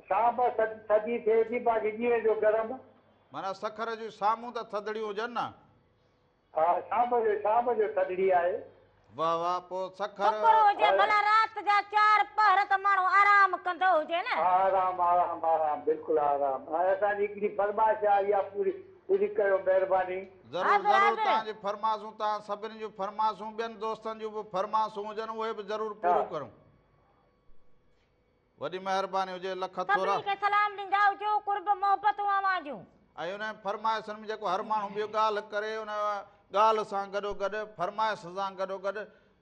شام ٿڌي ٿئي ٿي باقي ڏينهن جو گرم. معنيٰ سکر جون سامون ته ٿڌڙيون هجن نه. ها شام جو شام جو ٿڌڙي آهي. واه واه پوء سکر. شڪر هجي ڀلا رات جا چار پهر ته ماڻهو آرام ڪندو هجي نه. آرام آرام آرام بلڪل آرام ۽ اسان جي هڪڙي فرمائش آهي اها پوري پوري ڪيو مهرباني. ضرور حاضر ضرور حاضر. توهان جي فرمائشون توهان سڀني جون فرمائشون ٻين دوستن جون به فرمائشون هجن اهي به ضرور ها. پوريون ڪريون. وڏي مهرباني هجي لک ٿورا. سڀني کي سلام ڏيندا هجو قرب محبتون اوهان جون. ۽ ان فرمائشن ۾ جيڪو هر ماڻهو ٻيو ڳالهه ڪري ان ڳالهه سان گڏو گڏ فرمائش سان گڏو گڏ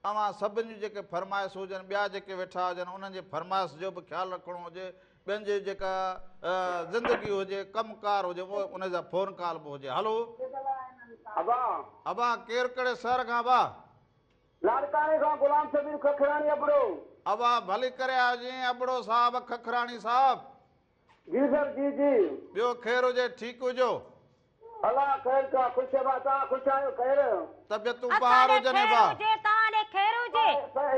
اوهان سڀن جون جيڪي فرمائش هجن ٻيا جيڪي ويٺا هجن انهن جي فرمائش جو به خيال رکڻو هجي ٻين جي جيڪا زندگي هجي ڪم ڪار هجي اهو ان جا فون ڪال به هجي هلو. ابا. ابا ڪير ڪهڙي شهر کان ابا. لاڙڪاڻي کان غلام شبير ککراڻي ابڙو. ابا ڀلي ڪري آيو جي ابڙو صاحب ککراڻي صاحب. جي سر جي جي. ٻيو خير هجي ٺيڪ هجو. الله خير ڪا خوش ابا توهان خوش آهيو خير. طبيعتون اسان بهار ڏي هجن خير ابا. هجي توهان ڏي خير هجي.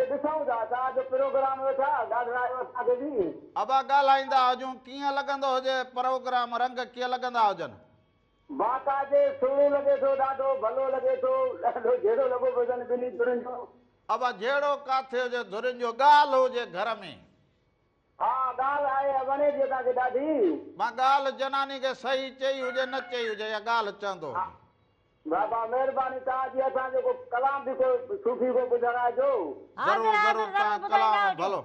ڏسون ٿا توهان جو پروگرام ويٺا ڳالهرايو اسان کي به. ابا ڳالهائيندا هجون ڪيئن لڳندو هجي پروگرام رنگ ڪيئن لڳندا هجن. باقاعدي سهڻو لڳي ٿو ڏاڍو ڀلو لڳي ٿو ڏاڍو جهيڙو لڳو پيو اٿن ٻنهي ڌرين جو. ابا جهيڙو ڪاٿي هجي ڌرين جو ڳالهه هجي گهر ۾. ها ڳالهه آهي وڻي ٿي اسان کي ڏاڍي. مان ڳالهه جناني کي صحيح چئي هجي نه چئي هجي يا ڳالهه چوندو هجي. بابا مهرباني توهان جي اسان جو ڪو ڪلام به ڪو صوفي ڪو ٻڌرائجو. ضرور حاضر حاضر ضرور ضرور توهان ٻڌائيندا ڪلام هجو. ڀلو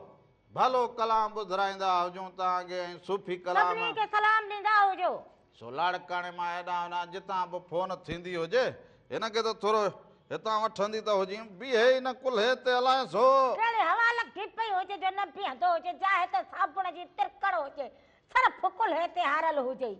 ڀلو ڪلام ٻڌرائيندا هجون توهان کي ۽ صوفي ڪلام. سڀني کي سلام ڏيندا هجو. سو لاڙڪاڻي مان هيڏانهن هوڏانهن جتان به فون ٿيندي هجي هن کي ته ٿورو هتان وٺندي ته هجين بيهي ئي نه ڪلهي تي الائي سو. ڪهڙي هوا لڳي پئي هجي جو نه بيهندو هجي جاء تي صابڻ جي ترڪڙ هجي صرف ڪلهي تي هارل هجئي.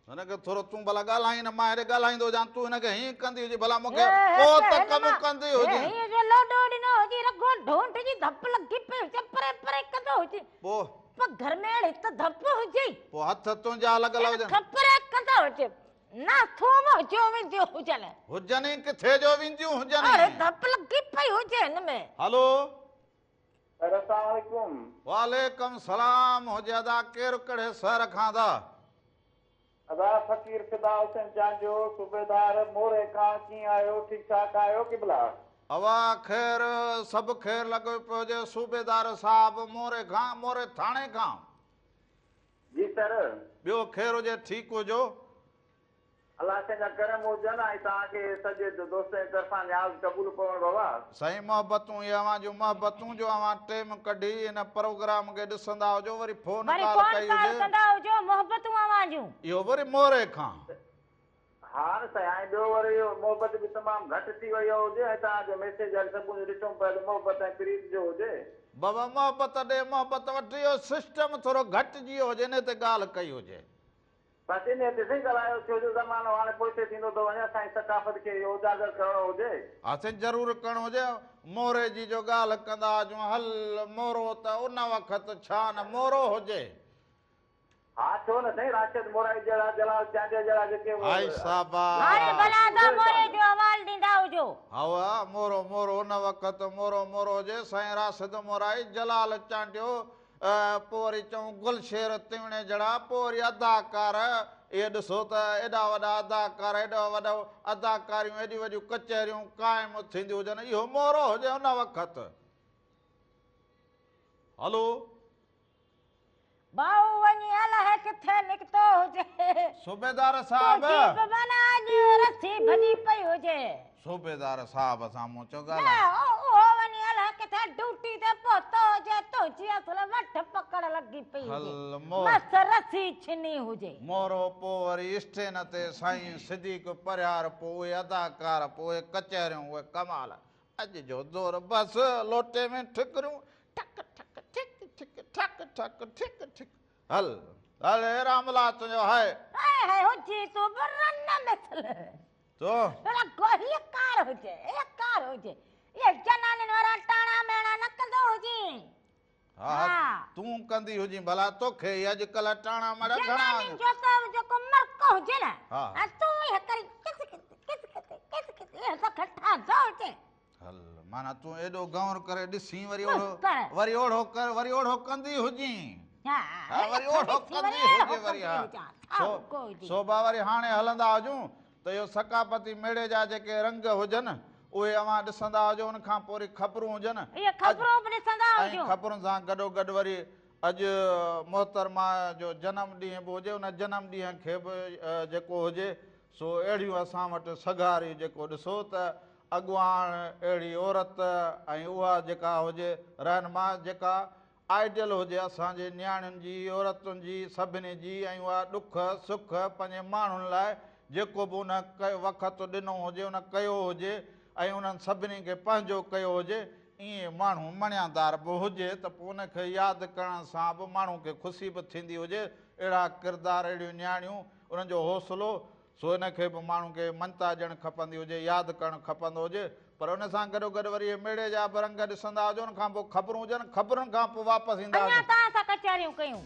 هن کي ٿورو تون ڀلا ڳالهائين نه مان هيڏي ڳالهائيندو هجان تون هن کي هيئن ڪندي هجين ڀلا مون کي ڪو ته ڪم ڪندي هجين. هيئن جو لوڏو ڏنو هجي رڳو ڍونڍ جي ڌپ لڳي پئي هجي پري پري ڪندو هجي. پوء. پگهر ۾ اهڙي ته ڌپ هجي. پوء هٿ تنهنجا لڳل هجن. کن کان پري ڪندو هجي. نه ٿوم جو وينديون هجن. هجن ئي ڪٿي جو وينديون هجن. اهڙي ڌپ لڳي پئي هجي هن ۾. هلو. سر اسلام عليڪم. وعليڪم سلام هجي ادا ڪير ڪهڙي شهر کان ادا. ادا فقير فدا حسين چانڊيو صوبيدار موري کان ڪيئن آهيو ٺيڪ ٺاڪ آهيو قبلا. اوا خير سڀ خير لڳو پيو هجي صوبيدار صاحب موري کان موري ٿاڻي کان. جي سر. ٻيو خير هجي ٺيڪ هجو. الله سائين جا ڪرم هجن ۽ توهان کي سڄي دوستن جي طرفان نياز قبول پوڻ بابا. سائين محبتون اهي اوهان جون محبتون جو اوهان ٽيم ڪڍي هن پروگرام کي ڏسندا هجو وري فون وري ڪال فون ڪئي ڪال هجي. ڪندا هجو محبتون اوهان جون. اهو وري موري کان. ها نه سائين ۽ ٻيو وري اهو محبت به تمام گهٽ ٿي وئي هجي ۽ توهان جو ميسيج اڄ صبح جو ڏٺم پيا ته محبت ۽ پريت جو هجي. بابا محبت ڏي محبت وٺ اهو سسٽم ٿورو گهٽجي ويو هجي انهي تي ڳالهه ڪئي هجي. بس انهيء تي سائين ڳالهايو ڇو جو زمانو هاڻي پوئتي ٿيندو ٿو وڃي اسان جي ثقافت کي اهو اجاگر ڪرڻو هجي. ها سائين ضرور ڪرڻو هجي. موري جي جو ڳالهه ڪندا هجون هل مورو ته ان وقت ڇا نه مورو هجي. ها ڇو نه سائين راشد مورائي جهڙا جلال چانڊيي جهڙا جيڪي هائي شاباش. هاڻي ڀلا ادا موري جو احوال ڏيندا هجو. هائو مورو مورو ان وقت مورو مورو هجي سائين راشد مورائي جلال چانڊيو پوء وري چئون گلشير تيوڻي جھڙا، پوء وري اداڪار، اهي ڏسو ته ايڏا وڏا اداڪار، ايڏو وڏو اداڪاريون، ايڏيون وڏيون ڪچهريون قائم ٿينديون هجن، اهو مورو هجي ان وقت. هلو. ڀائو وڃي الائي ڪٿي نڪتو هجي. صوبيدار صاحب. تنهنجي به معنيٰ اڄ رسي ڀڄي پئي هجي. صوبيدار صاحب سان مون چيو ڳالهائي. نه اهو وڃي الائي ڪٿي ڊيوٽي تي پهتو هجي، تنهنجي اصل وٺ پڪڙ لڳي پئي هجي، مس رسي ڇني هجي. مورو پوء وري اسٽين تي سائين صديق پرهيار پوء اهي اداڪار پوء اهي ڪچهريون اهي ڪمال اڄ جو دور بس لوٽي ۾ ٺڪريون ٺڪ ٺڪ ٺڪ ٺڪ ٺڪ ٺڪ ٺڪ ٺڪ هل هل هي راملا تنهنجو هاء. هاء هاء هجي تون به رن مثل. تو. رڳو هيء ڪار هجي، هيء ڪار هجي. اهي جنانين وارا ٽاڻا ميڻا نه ڪندو هجين. ها ها تون ڪندي هجين ڀلا توکي ئي اڄڪلهه ٽاڻا ميڻا گهڻا جنانين جو ته جيڪو مرڪ هجي نه. ها. تون اهي ڪري ڪس ڪس ڪس ڪس ڪس ڪس اهي توکي ٺاهندو هجي. هل معنيٰ تون ايڏو گئور ڪري ڏسين وري اوڙو وري اوڙو ڪر وري اوڙو ڪندي هجين. ها وري اوڙو ڪندي هجي وري ها سو سوڀا وري هاڻي هلندا هجون ته اهو ثقافتي ميڙي جا جيڪي رنگ هجن اهي اوهان ڏسندا هجو ان کان پوء وري خبرون هجن اهي خبرون به ڏسندا هجو ۽ خبرن سان گڏو گڏ وري اڄ محترمه جو جنم ڏينهن به هجي ان جنم ڏينهن کي به جيڪو هجي سو اهڙيون اسان وٽ سگهاري جيڪو ڏسو ته اڳواڻ اهڙي عورت ۽ اها جيڪا هجي رهنما جيڪا آئيڊيل هجي اسان جي نياڻين جي عورتن جي سڀني جي ۽ اها ڏک سک پنهنجي ماڻهن لاء جيڪو به ان وقت ڏنو هجي ان ڪيو هجي ۽ انهن سڀني کي پنهنجو ڪيو هجي ائين ماڻهو مڻيادار به هجي ته پوء ان کي ياد ڪرڻ سان به ماڻهو کي خوشي به ٿيندي هجي اهڙا ڪردار اهڙيون نياڻيون انهن جو حوصلو سو ان کي به ماڻهو کي مڃتا ڏيڻ کپندي هجي، ياد ڪرڻ کپندو هجي، پر ان سان گڏوگڏ وري اهي ميڙي جا به رنگ ڏسندا هجو، ان کان پوء خبرون هجن، خبرن کان پوء واپس ايندا اڃا هجون. توهان سان ڪچهريون ڪيون.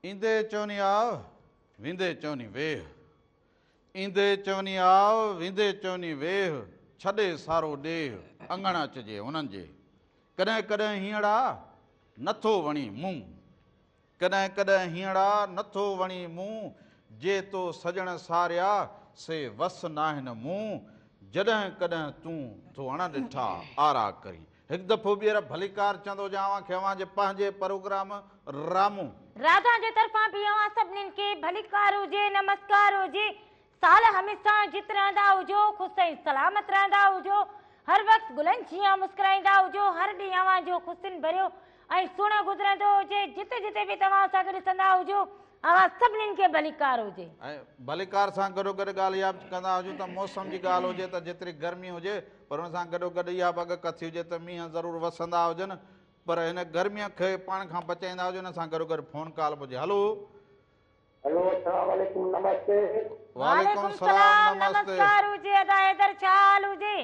ايندي چوني آء، ويندي چوني ويهه. ايندي چوني آء، ويندي چوني ويهه، ڇڏي سارو ڏيهه، اڱڻ اچجي انهن جي. ڪڏهن ڪڏهن هينئڙا، نٿو وڻين مون. ڪڏهن ڪڏهن هينئڙا نٿو وڻي مون، جي تو سڄڻ ساريا سي وس ناهن مون، جڏهن ڪڏهن تون ٿو اڻ ڏٺا آرا ڪرين. هڪ دفعو ٻيهر ڀليڪار چوندو هجان اوهان کي اوهان جي پنهنجي پروگرام رامون. راڌا جي طرفان به اوهان سڀنين کي ڀليڪار هجي نمسڪار هجي سال هميشه جت رهندا هجو خوش ۽ سلامت رهندا هجو هر وقت گلن جيان مسڪرائيندا هجو هر ڏينهن اوهان جو خوشين ڀريو ۽ سهڻو گذرندو هجي جتي جتي به توهان اسان کي ڏسندا هجو اوهان سڀنين کي ڀليڪار هجي. ۽ ڀليڪار سان گڏوگڏ ڳالهه اها به ڪندا هجون ته موسم جي ڳالهه هجي ته جيتري گرمي هجي پر ان سان گڏوگڏ اها به اڳڪٿي هجي ته مينهن ضرور وسندا هجن پر هن گرميء کي پاڻ کان بچائيندا هجون ان سان گڏوگڏ فون ڪال به هجي هلو. هلو السلام عليڪم نمستي. وعليڪم السلام نمستي. نمسڪار هجي ادا حيدر ڇا حال هجي.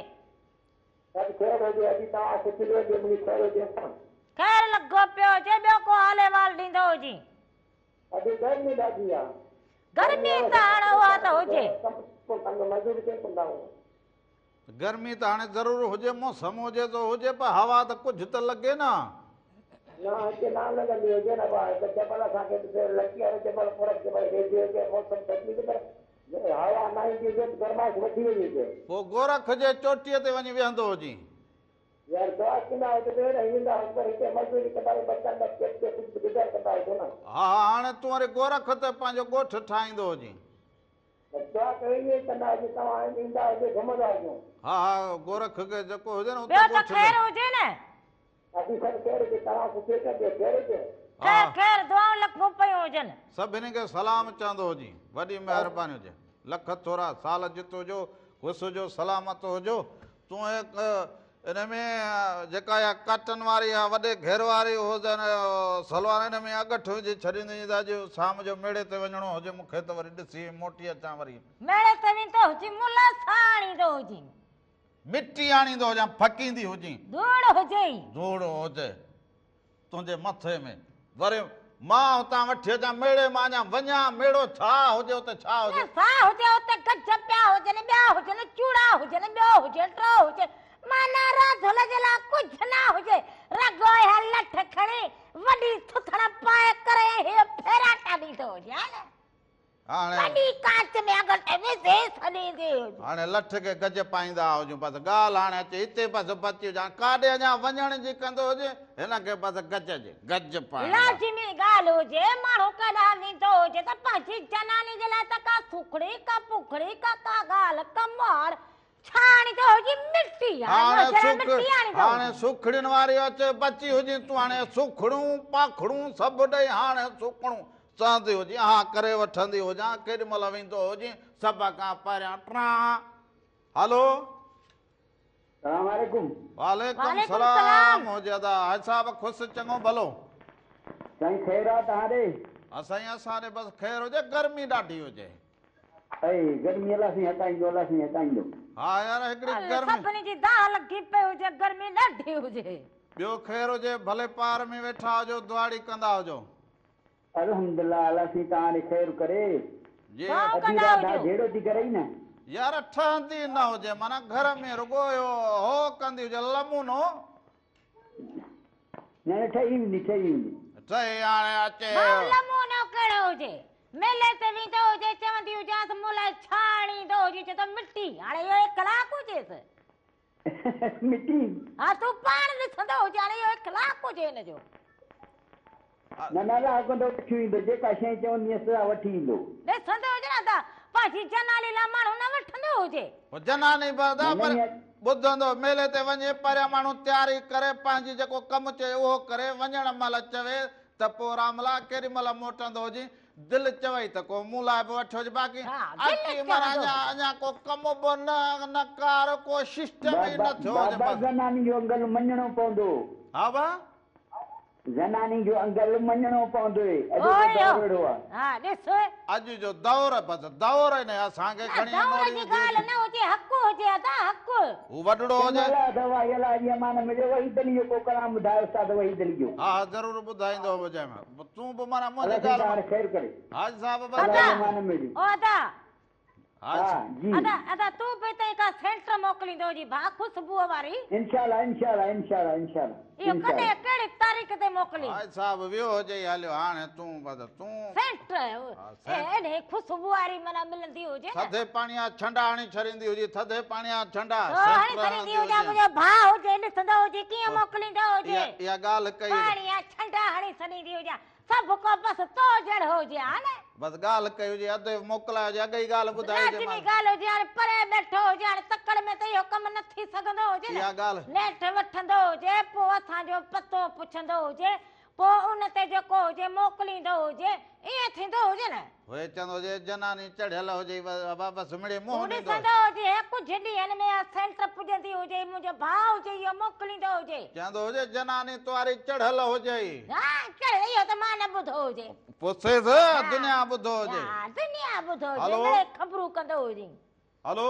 سڀ خير هجي ادي توهان کي ڪلو هجي منهنجي خير هجي اسان. خير لڳو پيو هجي ٻيو ڪو حال احوال ڏيندو هجين. ادي گرمي ڏاڍي آ. گرمي ته هاڻ اها ته هجي. مزوري ڪين ڪندا آهيون. گرمي ته هاڻي ضرور هجي موسم هجي سو هجي پر هوا ته ڪجهه ته لڳي نه. نه هتي نه لڳندي هجي نه ڀاء هتي جبل اسان کي ڏسي لڪي وارو جبل پورب جبل ويجهي هجي موسم ٿڌي هجي پر هوا نه ايندي هجي ته گرمائش وڌي وئي هجي. پوء گورک جي چوٽيء تي وڃي ويهندو هجين. يار دعا ڪندا هجو ڀيڻ ۽ ايندا هجو پر هتي مزوري ڪندا هجو ٻچن لاء پيٽ جو ڪجهه به گذر ڪندا هجو نه. ها ها هاڻي تون وري گورک تي پنهنجو ڳوٺ ٺاهيندو هجين. بس دعا ڪيو ائين ئي ڪندا هجو توهان ايندا هجو گهمندا هجو. ها ها گورک کي جيڪو هجي نه اتي ٻيو ته ڳوٺ خير هجي نه. اسين سڀ خير هجي توهان سٺي ته ٻيو خير هجي. خير خير دعائون لکون پيون هجن. سڀني کي سلام چوندو هجين. وڏي مهرباني هجي. لک ٿورا. سال جت هجو خوش هجو سلامت هجو. تون هڪ ان ۾ جيڪا اها ڪاٽن واري اها وڏي گهير واري هجن سلوار ان ۾ اڳٺ وجهي ڇڏيندي هجين ته اڄ شام جو ميڙي تي وڃڻو هجي مون کي ته وري ڏسي موٽي اچان وري. ميڙي تي ويندو هجين ملا سان آڻيندو هجين. مٽي آڻيندو هجان ڦڪيندي هجين. ڌوڙ هجي. ڌوڙ هجي. تنهنجي مٿي ۾ وري مان اتان وٺي اچان ميڙي مان اڃا وڃان ميڙو ڇا هجي اتي ڇا هجي. ڇا هجي اتي گج پيا هجن ٻيا هجن چوڙا هجن ٻيو هجي ٽيو هجي معنيٰ راڌل جي لاء ڪجهه نه هجي رڳو اها لٺ کڻي وڏي ٿٿڙ پائي ڪري ۽ هي ڦيراٽا ڏيندو هجي ها نه. وڏي ڪانچ ۾ اڳٽ وجهي ڇڏيندي هجي. هاڻي لٺ کي گج پائيندا هجون بس ڳالهه هاڻي اچي هتي بس بچي هجي هاڻي ڪاڏي اڃا وڃڻ جي ڪندو هجي هن کي بس گج جي گج پائڻ لاء. لازمي ڳالهه هجي ماڻهو ڪيڏانهن ويندو هجي ته پنهنجي جناني جي لاء ته ڪا سوکڙي ڪا پوکڙي ڪا ڪا ڳالهه ڪا مهاڙ ڇا آڻيندو هجي مٽي هاڻي سک هاڻي سوکڙين واري اچي بچي هجين تون هاڻي سوکڙون پاکڙون سڀ ڏئي هاڻي سوکڙون چوندي هجين ها ڪري وٺندي هجان ڪيڏي مهل ويندو هجين سڀ کان پهريان ٽران هلو. سلام عليڪم. وعليڪم سلام هجي ادا حاجي صاحب خوش چڱو ڀلو. سائين خير آ توهان ڏي. ها سائين اسان ڏي بس خير هجي گرمي ڏاڍي هجي. اي گرمي الله سائين هٽائيندو الله سائين هٽائيندو. ها يار هڪڙي گرمي. سڀني جي دانهن لڳي پئي هجي گرمي ڏاڍي هجي. ٻيو خير هجي ڀلي پار ۾ ويٺا هجو دعاڙي ڪندا هجو. الحمدلله الله سائين توهان ڏي خير ڪري. جي. دعائون ادي ڪندا راڌا هجو. جهيڙو ٿي ڪرئي نه. يار ٺهندي نه هجي معنيٰ گهر ۾ رڳو اهو هو ڪندي هجي لمونو. نه نه ٺهي ويندي ٺهي ويندي. ٺهي هاڻي اچي. ڀائو لمونو ڪهڙو هجي. ميلي تي ويندو هجي چوندي هجانس مون لاء ڇا آڻيندو هجي چي ٿو مٽي هاڻي اهو اخلاق هجيس. مٽي. ها تون پاڻ ڏسندو هجي هاڻي اهو اخلاق هجي هن جو. نه نه الله ڪندو وٺي ايندو جيڪا شيء چوندينس سا وٺي ايندو. ڏسندو هجي نه ته پنهنجي جناني لاء ماڻهو نه وٺندو هجي. پوء جناني به ادا پر ٻڌندو ميلي تي وڃي پريان ماڻهو تياري ڪري پنهنجي جيڪو ڪم چئي اهو ڪري وڃڻ مهل چوي ته پوء راملا ڪيڏي مهل موٽندو هجين دل چوئي ته ڪو مون لاء به وٺي هج باقي اچي مر اڃا اڃا ڪو ڪم به نه نه ڪار ڪو سسٽم ئي نه ٿيو هجي بابا زناني جو انگل مڃڻو پوندو. ها با. زناني جو انگل مڃڻو پوندوئي اڄ جو دور اهڙو آ. ها ڏس. اڄ جو دور بس دور ئي نه اسان کي نه کڻي دور نوڙي جي وجهي ڳالهه نه هجي حق هجي ادا حق. هو وڏڙو هجي. چڱو الله اٿو وائي الله جي امان ۾ ڏيو وحيد علي جو ڪو ڪلام ٻڌايو استاد وحيد علي جو. ها ها ضرور ٻڌائيندو هجين تون به معنيٰ الله منهنجي سائين ڳالهه توهان کي خير ڪري. حاجي صاحب بس الله جي امان ۾ ڏيو. او ادا. ها ها جي. ادا ادا تون به هتان ڪا سينٽ موڪليندو هجين ڀاء خوشبوء واري. انشاء الله انشاء الله انشاء الله انشاء الله اهو ڪڏهن ڪهڙي تاريخ تي موڪلين. حاجي صاحب ويو هجئي هليو هاڻي تون بس تون. سينٽ اهڙي خوشبو واري معنيٰ ملندي هجي نه. ٿڌي پاڻي جا ڇنڊا هڻي ڇڏيندي هجي ٿڌي پاڻي جا ڇنڊا هڻي ڇڏيندي هجي منهنجو ڀاء هجي ڏسندو هجي ڪيئن موڪليندو هجي. اها ڳالهه ڪئي. پاڻي جا ڇنڊا هڻي ڇڏيندي هجي سڀ ڪو بس تو جهڙو هجي ها نه. بس ڳالهه ڪئي هجي اڌ موڪلائي هجي اڳ ئي ڳالهه ٻڌائي هجي. لازمي ڳالهه هجي هاڻي پري ٻيٺو هجي هاڻي تڪڙ ۾ ته اهو ڪم نه ٿي سگهندو هجي نه. اها ڳالهه. نيٺ وٺندو هجي پوء اسان جو پتو پڇندو هجي پوء ان تي جيڪو هجي موڪليندو هجي ائين ٿيندو هجي نه. هوء چوندو هجي جناني چڙهيل هجي ابا بس مڙئي هو منهن ڏيندو ڏسندو هجي هي ڪجهه ڏينهن ۾ اها سينٽ پڄندي هجي منهنجو ڀاء هجي اهو موڪليندو هجي. چوندو هجي جناني تواري چڙهيل هجي. ها چڙهيل اهو ته مان نه ٻڌو هجي. پڇيس دنيا ٻڌو هجي. ها دنيا ٻڌو هجي هلو. مڙئي خبرون ڪندو هجي. هلو.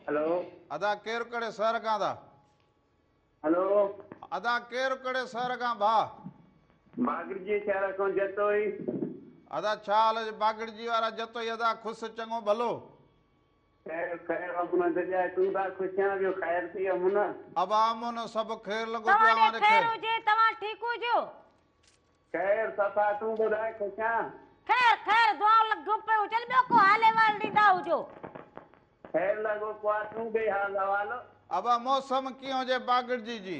هلو. ادا ڪير ڪهڙي شهر کان ٿا. هلو. ادا ڪير ڪهڙي شهر کان ڀاء. باگڙجي شهر کان جتوئي. ادا ڇا حال هجي باگڙجي وارا جتوئي ادا خوش چڱو ڀلو. خير خير امن جڏهن تون ٿا خوش آن ٻيو خير ٿي امن. ابا امن سڀ خير لڳو پيو توهان اوهان ڏي ڏي خير خير. هجي توهان ٺيڪ هجو. خير صفا تون ٻڌاء خوش آن. خير خير دعائون لڳيون پيون هجن ٻيو ڪو حال احوال ڏيندا هجو. خير لڳو پيو آ تون ڏي حال احوال. ابا موسم ڪيئن هجي باگڙجي جي.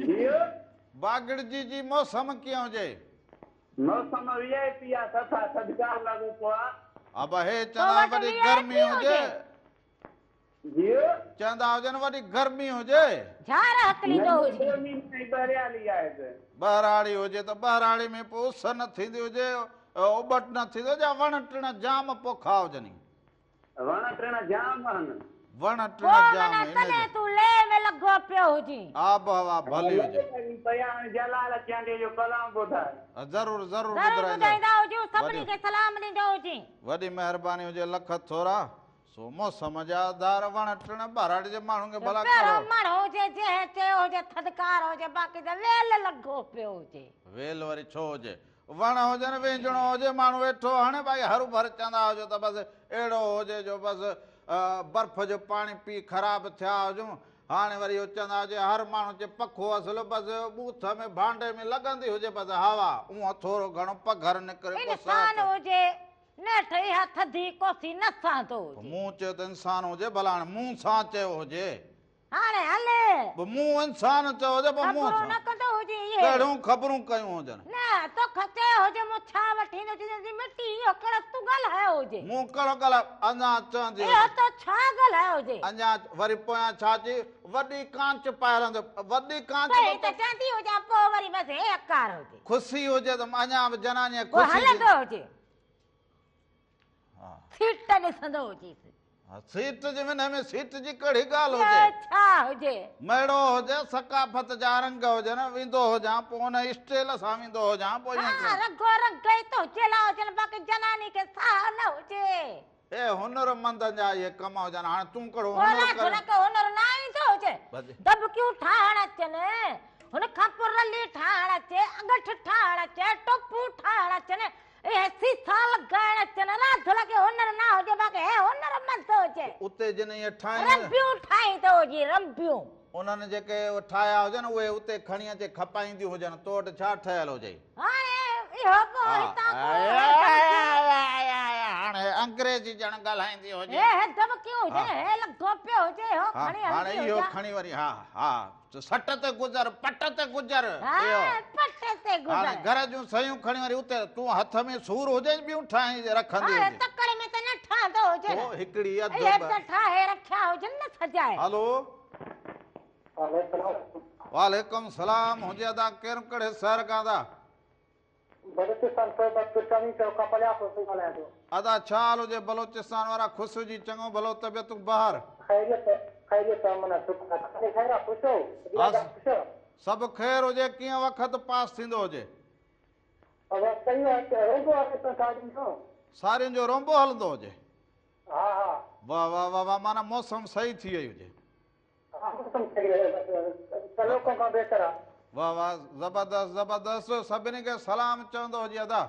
جيو. باگڙجي جي موسم ڪيئن هجي. موسم وي آء پي آ صفا ٿڌڪار لڳو پيو آ. ابا هي تو چوندا وٽ وڏي وي آء گرمي پي هجي. هجي. جيو. چوندا هجن وڏي گرمي هجي. جهار هڪليندو نه هجي. گرمي نه ٻهريالي آهي ته. ٻهراڙي هجي ته ٻهراڙي ۾ پوء اس نه ٿيندي هجي اٻٽ نه ٿيندو هجي وڻ ٽڻ جام پوکا هجن. وڻ ٽڻ جام آهن. وڻ ٽڻ پوء جام معنيٰ ان جي. تڏهن تون لئه ۾ لڳو پيو هجين. آب هوا ڀلي هجي. پيا آهن جلال چانڊيي جو ڪلام ٻڌاء. ضرور ضرور ضرور ٻڌرائيندس. ٻڌائيندا هجون سڀني وڏي کي سلام ڏيندو هجين. وڏي مهرباني هجي لک ٿورا. سو موسم جا آڌار وڻ ٽڻ ٻهراڙي جي ماڻهن کي ڀلا پهريون ڪهڙو. ماڻهو هجي جنهن چيو هجي ٿڌڪار هجي باقي ته ويل لڳو پيو هجي. ويل وري ڇو هجي. وڻ هجن وينجهڻو هجي ماڻهو ويٺو هڻي ڀائي هروڀر چوندا هجو ته بس اهڙو هجي جو بس برف جو پاڻي پي خراب ٿيا هجون هاڻي وري اهو چوندا هجي هر ماڻهو چي پکو اصل بس ٻوٿ ۾ ڀانڊي ۾ لڳندي هجي بس هوا اونهن ٿورو گهڻو پگهر نڪري پوء انسان ساهه هجي نيٺ اها ٿڌي ڪوسي نه سهندو هجي. مون چيو ته انسان هجي ڀلا هاڻي مون سان چيو هجي. هاڻي هل. به مون انسان چيو هجي به مون خبرون سان. نه ڪندو هجين اهي. ڪهڙيون خبرون ڪيون هجن. نه توکان چيو هجي مون ڇا وٺي ايندو چيندس مٽي اهو ڪهڙو تون ڳالهايو هجي. مون ڪهڙو ڳالهايو اڃا چوندي اهو هجي. تو ڇا ڳالهايو هجي. اڃا وري پويان ڇا چئي وڏي ڪانچ پائي هلندو وڏي ڪانچ پهرين به ته چوندي هجان پوء وري بس هي اڪار هجي. خوشي هجي ته اڃا به جنانيء پوء خوشي جي. هلندو هجي. سيٽ ڏسندو هجيس. سيٽ جي منهن ۾ سيٽ جي ڪهڙي ڳالهه هجي. ڇا هجي. ميڙو هجي، ثقافت جا رنگ هجن، ويندو هجان پوء ان اسٽيل سان ويندو هجان پوء ائين ها رنگو رنگ ئي ته هجي لا هجن باقي جناني کي ساهه نه هجي. اي هنر مندن جا اهي ڪم هجن هاڻي تون ڪهڙو هنر ڪرين. رانڌڻ کي هنر نه ايندو هجي. دٻڪيون ٺاهڻ اچن، هن کان پوء رلي ٺاهڻ اچي، اڳٺ ٺاهڻ اچي، ٽوپون ٺاهڻ اچن، اهي سيسا لڳائڻ اچن، راڌل کي هنر نه هجي باقي هي هنر مند هجي. اتي جن اهي ٺاهيون. رنبيون ٺاهيندو هجي رنبيون. انهن جيڪي ٺاهيا هجن اهي اتي کڻي اچي کپائينديون هجن تو وٽ ڇا ٺهيل هجئي. هاڻي اهو به هتان ڪو هاڻي انگريزي ڄڻ ڳالهائيندي هجي. هي دٻڪيون هجن هي لڳو پيو هجي اهو کڻي هلندي هجان. هاڻي اهو کڻي وري ها ها. سٽ تي گذر، پٽ تي گذر. ها، پٽ تي گذر. هاڻي گهر جون شيون کڻي وري اتي تون هٿ ۾ سور هجي ٻيون ٺاهي رکندي هاڻي هجي. تڪڙ ۾ ته نه ٺهندو هجي نه. پوء هڪڙي اڌ اهي ٻه. ته ٺاهي رکيا هجن نه سجائي. هلو. وعليڪم سلام هجي ادا ڪير ڪهڙي شهر کان ادا. بلوچستان صوبه ڪرچاني چوڪ کان پلياپور سان ڳالهايان ٿو. ادا ڇا حال هجي بلوچستان وارا خوش هجي چڱو ڀلو طبيعتون بهار. خيريت خيريت امن شڪر آ توهان جي خير آ خوش هو ها سڀ خير هجي ڪيئن وقت پاس ٿيندو هجي. بس صحيح آ رونبو آهي ته سارين جو. سارين جو رونبو هلندو هجي. ها ها. واه واه واه واه معنيٰ موسم صحيح ٿي وئي هجي. ها موسم صحيح رهيو بس ڪلهوڪو کان بهتر آ. واه واه زبردست زبردست سڀني کي سلام چوندو هجي ادا.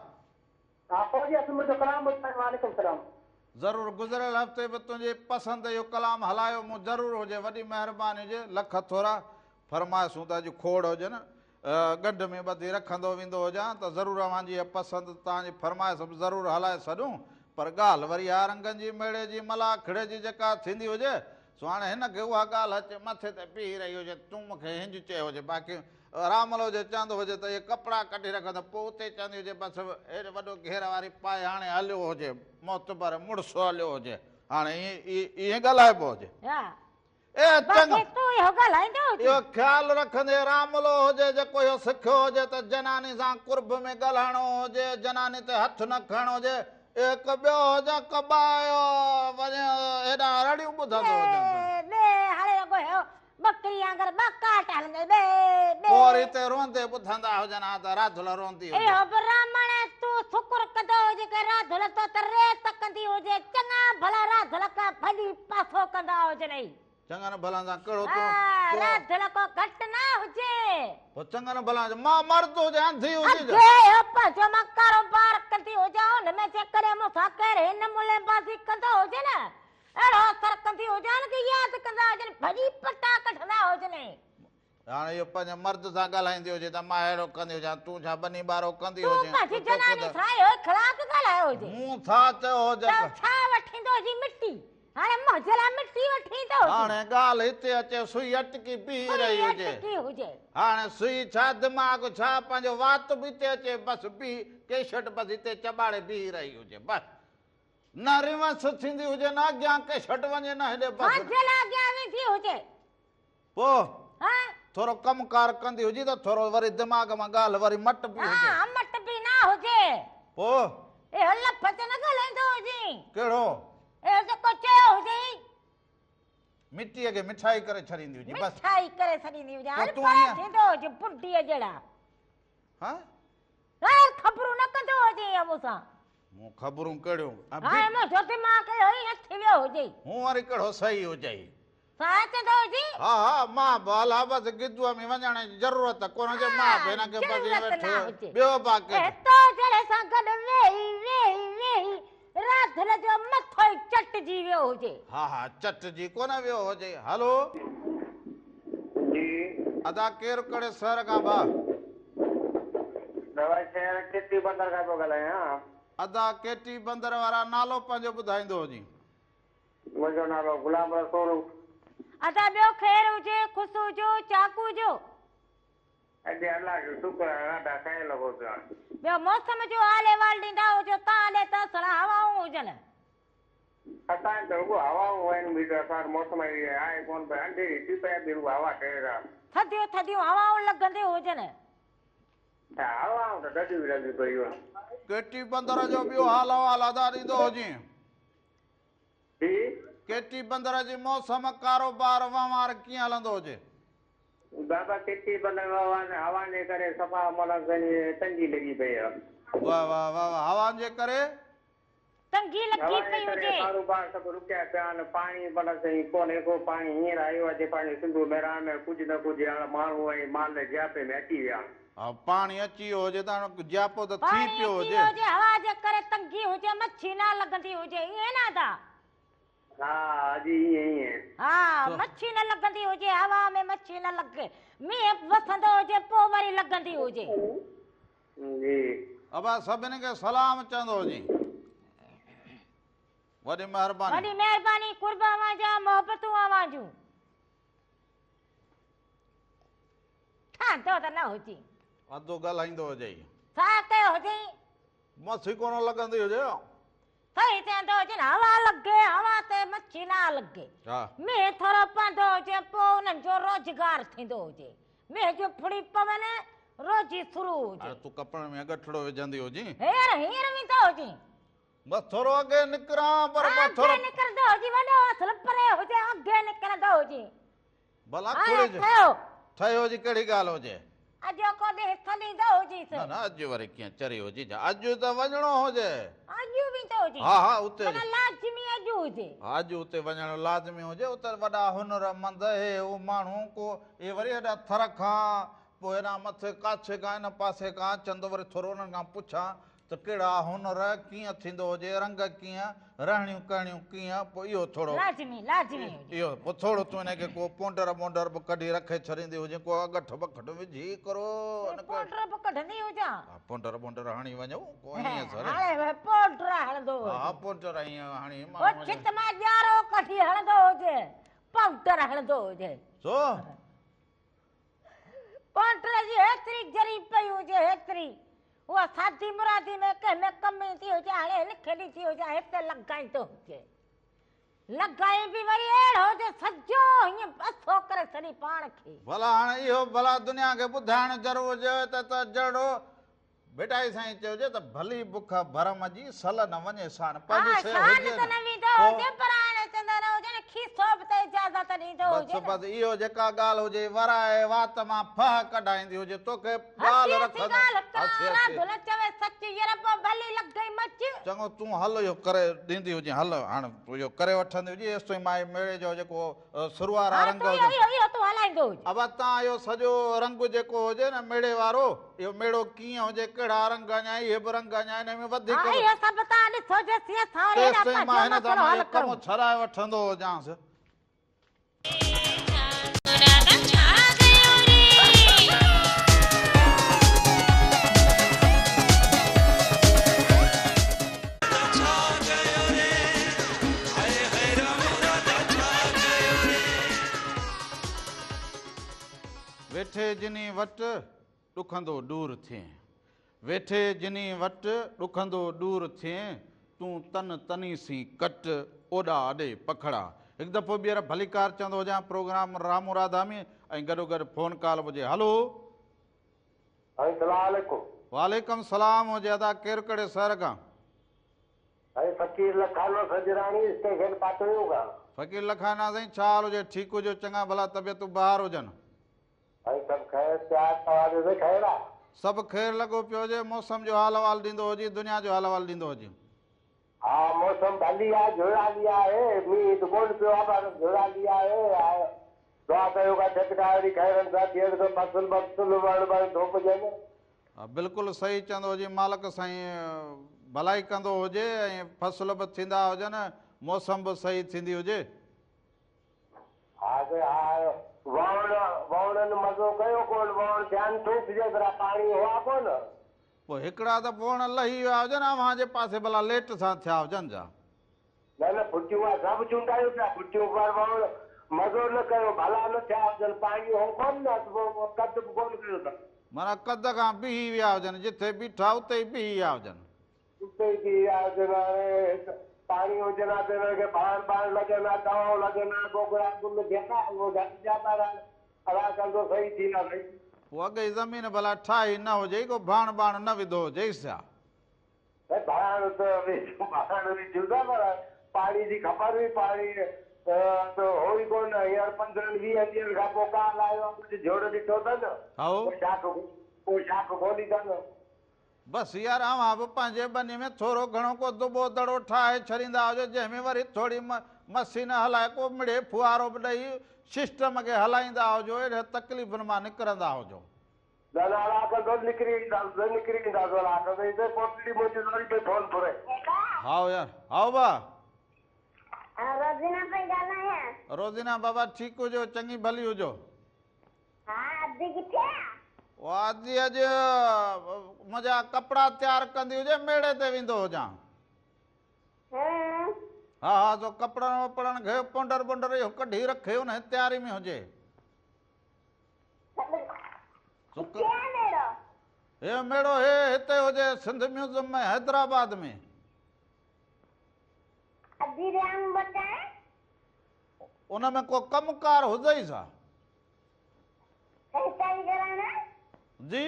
ها فوجي اسين منهنجو ڪلام ٻڌايو وعليڪم سلام. ضرور گذريل هفتي به تنهنجي پسند اهو ڪلام هلايو مون ضرور هجي وڏي مهرباني هجي لک ٿورا فرمائشون ته اڄ کوڙ هجن ڳنڍ ۾ ٻڌي رکندو ويندو هجان ته ضرور اوهان جي اها پسند توهان جي فرمائش به ضرور هلائي ڇڏون پر ڳالهه وري اها رنگن جي ميڙي جي ملاکڙي جي جيڪا ٿيندي هجي سو هاڻي هن کي اها ڳالهه اچي مٿي تي بيهي رهي هجي تون مون کي هنج چيو هجي باقي راملو جي چوندو هجي ته اهي ڪپڙا ڪڍي رک ته پوء اتي چوندي هجي بس هيڏو وڏو گهير واري پائي هاڻي هليو هجي معتبر مڙس هليو هجي هاڻي ائين ڳالهائبو هجي. اي چڱو. باقي تون اهو ڳالهائيندو هجين. اهو خيال رکندي راملو هجي جيڪو اهو سکيو هجي ته جناني سان قرب ۾ ڳالهائڻو هجي جناني تي هٿ نه کڻڻو هجي هڪ ٻيو هجي ڪٻايو وڃي هيڏانهن رڙيون ٻڌندو هجنس. ٻي ٻي هاڻي رڳو اهو ٻڪري وانگر ٻڪاٽ هلندي ٻي ٻي. پوء وري هتي روئندي ٻڌندا هجن ها ته راڌل روئندي هجي. اهو براهمڻ تون شڪر ڪندو هجين ڪي راڌل تو ته ريت ڪندي هجي چڱا ڀلا راڌل کان ڀڄي پاسو ڪندا هجنئي. چڱن ڀلن سان ڪهڙو تون ها راڌل ڪو گهٽ نه هجي. پوء چڱن ڀلن جو مان مرد هجي انڌي هجي جو. اگهي اهو پنهنجو مان ڪاروبار ڪندي هجان ان ۾ جيڪڏهن مون سان ڪير هن ملي بازي ڪندو هجي نه اهڙو اثر ڪندي هجان ڪي ياد ڪندا هجن ڀڄي پٽا ڪڍندا هجنئي. هاڻي اهو پنهنجي مرد سان ڳالهائيندي هجي ته مان اهڙو ڪندي هجان، تون ڇا ٻني ٻارو ڪندي تون هجين؟ پنهنجي جناني سان اهو اخلاق ڳالهايو هجي. مون ڇا چيو هجي؟ ته ڇا وٺيندو هجين مٽي؟ هاڻي منهنجي لاء مٽي وٺي ايندو هجين. هاڻي ڳالهه هتي اچي سئي اٽڪي بيهي رهي هجي. سئي اٽڪي هجي. هاڻي سئي ڇا دماغ ڇا پنهنجو وات به هتي اچي بس بيهي ڪيشٽ بس هتي چٻاڙي بيهي رهي هجي بس. نه ريونس ٿيندي هجي نه اڳيان ڪيشٽ وڃي نه هيڏي بس. منهنجي لاء اڳيان ويندي هجي. پوء ٿورو ڪم ڪار ڪندي هجي ته ٿورو وري دماغ مان ڳالهه وري مٽبي هجي. ها مٽبي نه هجي. پوء؟ اهو لفظ نه ڳالهائيندو هجين. ڪهڙو؟ اهو جيڪو چيو هجئي. مٽيء کي مٺائي ڪري ڇڏيندي هجي بس. مٺائي ڪري ڇڏيندي هجي. هاڻي پر ٿيندو هجي بڊيء جهڙا. ها؟ هاڻي خبرون نه ڪندو هجين مون سان. مون خبرون ڪهڙيون؟ هاڻي منهنجو دماغ اهو ئي نه ٿي ويو هجي. هون وري ڪهڙو صحيح هجئي. سائين چوندو هجي. ها ها مان به الا بس گدوء ۾ وڃڻ جي ضرورت ڪونه هجي مان به هن کي بس ائين ويٺو ٻيو باقي. اي تو جهڙي سان گڏ ويهي ويهي ويهي راڌل جو مٿو ئي چٽجي ويو هجي. ها ها چٽجي ڪونه ويو هجي. هلو. جي. ادا ڪير ڪهڙي شهر کان ڀاء. دوا شهر ڪيٽي بندر کان پيو ڳالهايان. ادا ڪيٽي بندر وارا نالو پنهنجو ٻڌائيندو هجين. منهنجو نالو غلام رسول. ادا ٻيو خير هجي خوش هجو چاڪ هجو. ادي الله جو شڪر آهي ڏاڍا خير لڳو پيو آهي. ٻيو موسم جو حال احوال ڏيندا هجو تان ڏي ته سڙا هوائون هجن. اسان وٽ ته رڳو هوائون آهن ٻي ته اسان وٽ موسم آهي ڪونه پر انڌيري ٿي پئي آهي ٻي رڳو هوا ٺهيل آهي. ٿڌيون ٿڌيون هوائون لڳنديون هجن. ها هوائون ته ڏاڍيون لڳيون پيون آهن. ڪيٽي بندر جو ٻيو حال احوال ادا ڏيندو هجين. جي. ڪيٽي بندر جي موسم، ڪاروبار، وهنوار ڪيئن هلندو هجي؟ بابا ڪيٽي بندر وهنوار ۾ هوائن جي ڪري صفا معنيٰ تنگي لڳي پئي آ. واه واه واه واه هوائن جي ڪري؟ تنگي لڳي هوائن جي پئي ڪري هجي. ڪاروبار سڀ رڪيا پيا آهن پاڻي معنيٰ سائين ڪونهي ڪو پاڻي هينئر آيو آ جي پنهنجي سنڌو مهراڻ ۾ ڪجهه نه ڪجهه هاڻ ماڻهو ۽ مال جياپي ۾ اچي ويا آهن. ها پاڻي اچي ويو هجي ته هاڻ جياپو ته ٿي پاڻي پيو اچي هجي. ويو هجي هوا جي ڪري تنگي هجي مڇي نه لڳندي هجي ائين نه ادا. ها جي ائين ائين. ها مڇي نه لڳندي هجي هوا ۾ مڇي نه لڳي مينهن وسندو هجي پوء وري لڳندي هجي. جي. ابا سڀني کي سلام چوندو هجين. وڏي مهرباني. وڏي مهرباني قرب اوهان جا محبتون اوهان جون. ٺهندو ته نه هجين. اڌو ڳالهائيندو هجئي. ڇا ڪيو هجئي. مڇي ڪونه لڳندي هجي. صحيح چوندو هجين هوا لڳي هوا تي مڇي نه لڳي. مينهن ٿورو پوندو هجي پوء انهن جو روزگار ٿيندو هجي. مينهن جون ڦڙي پون روزي شروع هجي. هاڻي تون ڪپڙن ۾ اڳٺڙو وجهندي هجين. هينئر هينئر ويندو هجين. بس ٿورو اڳي نڪران پر بس ٿورو. اڳي نڪرندو هجين وڏو اصل پري هجي اڳي نڪرندو هجين. ڀلا هاڻي ڪوڙي جو ٺهيو. ٺهيو جي ڪهڙي ڳالهه هجي. اڄوڪو ڏينهن ٿليندو هجيس. نه نه اڄ وري ڪيئن چري هجي ڇا اڄ ته وڃڻو هجي. اڄ ويندو هجين. ها ها اتي. معنيٰ لازمي اڄ هجي. ها اڄ اتي وڃڻ لازمي هجي اتي وڏا هنر مند هي هو ماڻهو ڪو اهي وري هيڏا ٿر کان پوء هيڏانهن مٿي ڪاڇي کان هن پاسي کان اچن ته وري ٿورو انهن کان پڇان ته. ته ڪهڙا هنر، ڪيئن ٿيندو هجي، رنگ ڪيئن، رهڻيون ڪهڻيون ڪيئن، پوء اهو ٿورو. لازمي، لازمي هجي. اهو پوء ٿورو تون هن کي ڪو پونڊر بونڊر به ڪڍي رکي ڇڏيندي هجين، ڪو اڳٺ بکٺ وجهي ڪرو. پونڊر به ڪڍندي هجان. ها، پونڊر بونڊر هڻي وڃو، ڪو ائين سر. هاڻي پونڊر هڻندو هجي. ها، پونڊر ائين هڻي ماڻهو. هو ڇت مان ڄارو ڪڍي هڻندو هجي، پائوڊر هڻندو هجي. سو. پونڊر جي هيتري ذري پئي هجي، هيتري. اها شادي مرادي ۾ ڪنهن ۾ ڪم ايندي هجي، هاڻي هن کي ڏيندي هجي، هتي لڳائيندو هجي. لڳائين به وري اهڙو جو سڄو هيئن ٻسو ڪري ڇڏي پاڻ کي. ڀلا هاڻي اهو ڀلا دنيا کي ٻڌائڻ ضرور هجي ته جهڙو ڀٽائي سائين چيو هجي ته ڀلي بک ڀرم جي سل نه وڃي سان پنهنجي ها سي شان هجي ته نه نه ويندو پوء هجي پر هاڻي چوندا نه هجن کيسو به ته اجازت ڏيندو بس هجي نه. بس اهو جيڪا ڳالهه هجي ورائي وات مان ڦهه ڪڍائيندي هجي توکي هسي ڳالهه هسي رکندي ڳالهه ڪران هسي هسي راڌل چوي سچ ير پوء ڀلي لڳئي مچ. چڱو تون هل اهو ڪري ڏيندي هجين هل هاڻ تون اهو ڪري وٺندي هجين ايستائين مان هي ميڙي جو جيڪو سروارا هاڻ رنگ تون هجن. اهو اهو اهو تون هلائيندو هج. ابا تان اهو سڄو رنگ جيڪو هجي نه ميڙي وارو اهو ميڙو ڪيئن هجي ڪهڙا رنگ اڃا اهي به رنگ اڃا ان ۾ وڌيڪ ها اهو سڀ تان ڏسو جيسين اسان وري هيڏانهن تيستائين مان پنهنجو هن سان مسئلو مان حل اهو ڪم ڪرون. ڇڏائي وٺندو هجانس. ويٺي جني وٽ ڏکندو ڏور ٿئين. ويٺي جني وٽ ڏکندو ڏور ٿئين، تون تن تني سين ڪٽ، اوڏا اڏي پکڙا. هڪ دفعو ٻيهر ڀليڪار چوندو هجان پروگرام رامو راڌا ۾ ۽ گڏوگڏ فون ڪال به هجي. هلو. سائين سلام عليڪم. وعليڪم سلام هجي ادا ڪير ڪهڙي شهر کان. سائين فقير لکانو سنجراڻي اسٽيشن پاتڙيون کان. فقير لکانا سائين ڇا حال هجي ٺيڪ هجو چڱا ڀلا طبيعتون بهار هجن. سائين سڀ خير پيار توهان جو به خير آ. سڀ خير لڳو پيو هجي موسم جو حال احوال ڏيندو هجي دنيا جو حال احوال ڏيندو هجي. ها موسم ڀلي آ جهڙالي آهي مينهن ته ڪونه پيو آ پر جهڙالي آهي دعا ڪيو ڪا ڇٽڪا اهڙي خيرن سان ٿين سو فصل بفصل وڻ وڻ ڌوپجن. ها بلڪل صحيح چوندو هجي مالڪ سائين ڀلائي ڪندو هجي ۽ فصل به ٿيندا هجن موسم به صحيح ٿيندي هجي. ها سائين ها ووڻ ووڻن مزو ڪيو ڪون ووڻ ٿيا آهن ٺوٺ جيترا پاڻي هئا ڪون. پوء هڪڙا ته ووڻ لهي ويا هجن اوهان جي پاسي ڀلا ليٽ سان ٿيا هجن جا. نه نه ڦٽيون اسان به چونڊايون پيا ڦٽيون پر ووڻ مزو نه ڪيو ڀلا نه ٿيا هجن پاڻي هو ڪون نه ته پوء قد به ڪون ڪيو اٿن. معنيٰ قد کان بيهي ويا هجن جٿي بيٺا اتي ئي بيهي ويا هجن. اتي ئي بيهي ويا هجن هاڻي هت پاڻي هجن ها ته انهن کي ڀاڻ ٻاڻ لڳن ها دوائون لڳن ها گوگڙا گل ٿين ها اهو گهٽ ٿيا بهرحال الله ڪندو صحيح ٿيندا سائين. پوء اڳ ئي زمين ڀلا ٺاهي نه هجئي ڪو ڀاڻ ٻاڻ نه وڌو هجئيس ڇا؟ سائين ڀاڻ ته وجهون ڀاڻ وجهون ٿا پر پاڻي جي خبر هئي پاڻي ته هو ئي ڪونه هينئر پندرهن ويهن ڏينهن کان پوء ڪالهه آيو آهي ڪجهه جهڙ ڏٺو اٿن پوء شاخ پوء شاخ کولي اٿن. بس يار اوهان به پنهنجي ٻني ۾ ٿورو گهڻو ڪو دٻو دڙو ٺاهي ڇڏيندا هجو جنهن ۾ وري ٿوري مشين هلائي ڪو مڙهي ڦوهارو به ڏئي سسٽم کي هلائيندا هجو اهڙي تڪليفن مان نڪرندا هجو. نه نه الله ڪندو نڪري اينداسين نڪري اينداسين الله ڪندو هتي پوٽلي منهنجي زوري پئي فون ڦري. هائو يار هائو با. روزينا پئي ڳالهايان. روزينا بابا ٺيڪ هجو چڱي ڀلي هجو. ها ادي ڪٿي آ؟ او ادي اڄ منهنجا ڪپڙا تيار ڪندي هجي ميڙي تي ويندو هجان. هون. ها ها سو ڪپڙن وپڙن کي پونڊر بونڊر اهو ڪڍي رکي انهي تياري ۾ هجي. ڪٿي آ ميڙو؟ هي ميڙو هي هتي هجي سنڌ ميوزم ۾ حيدرآباد ۾. ادي ريان بچائين. ان ۾ ڪو ڪم ڪار هجئي ڇا؟ ڪچهري ڪرڻ؟ جي؟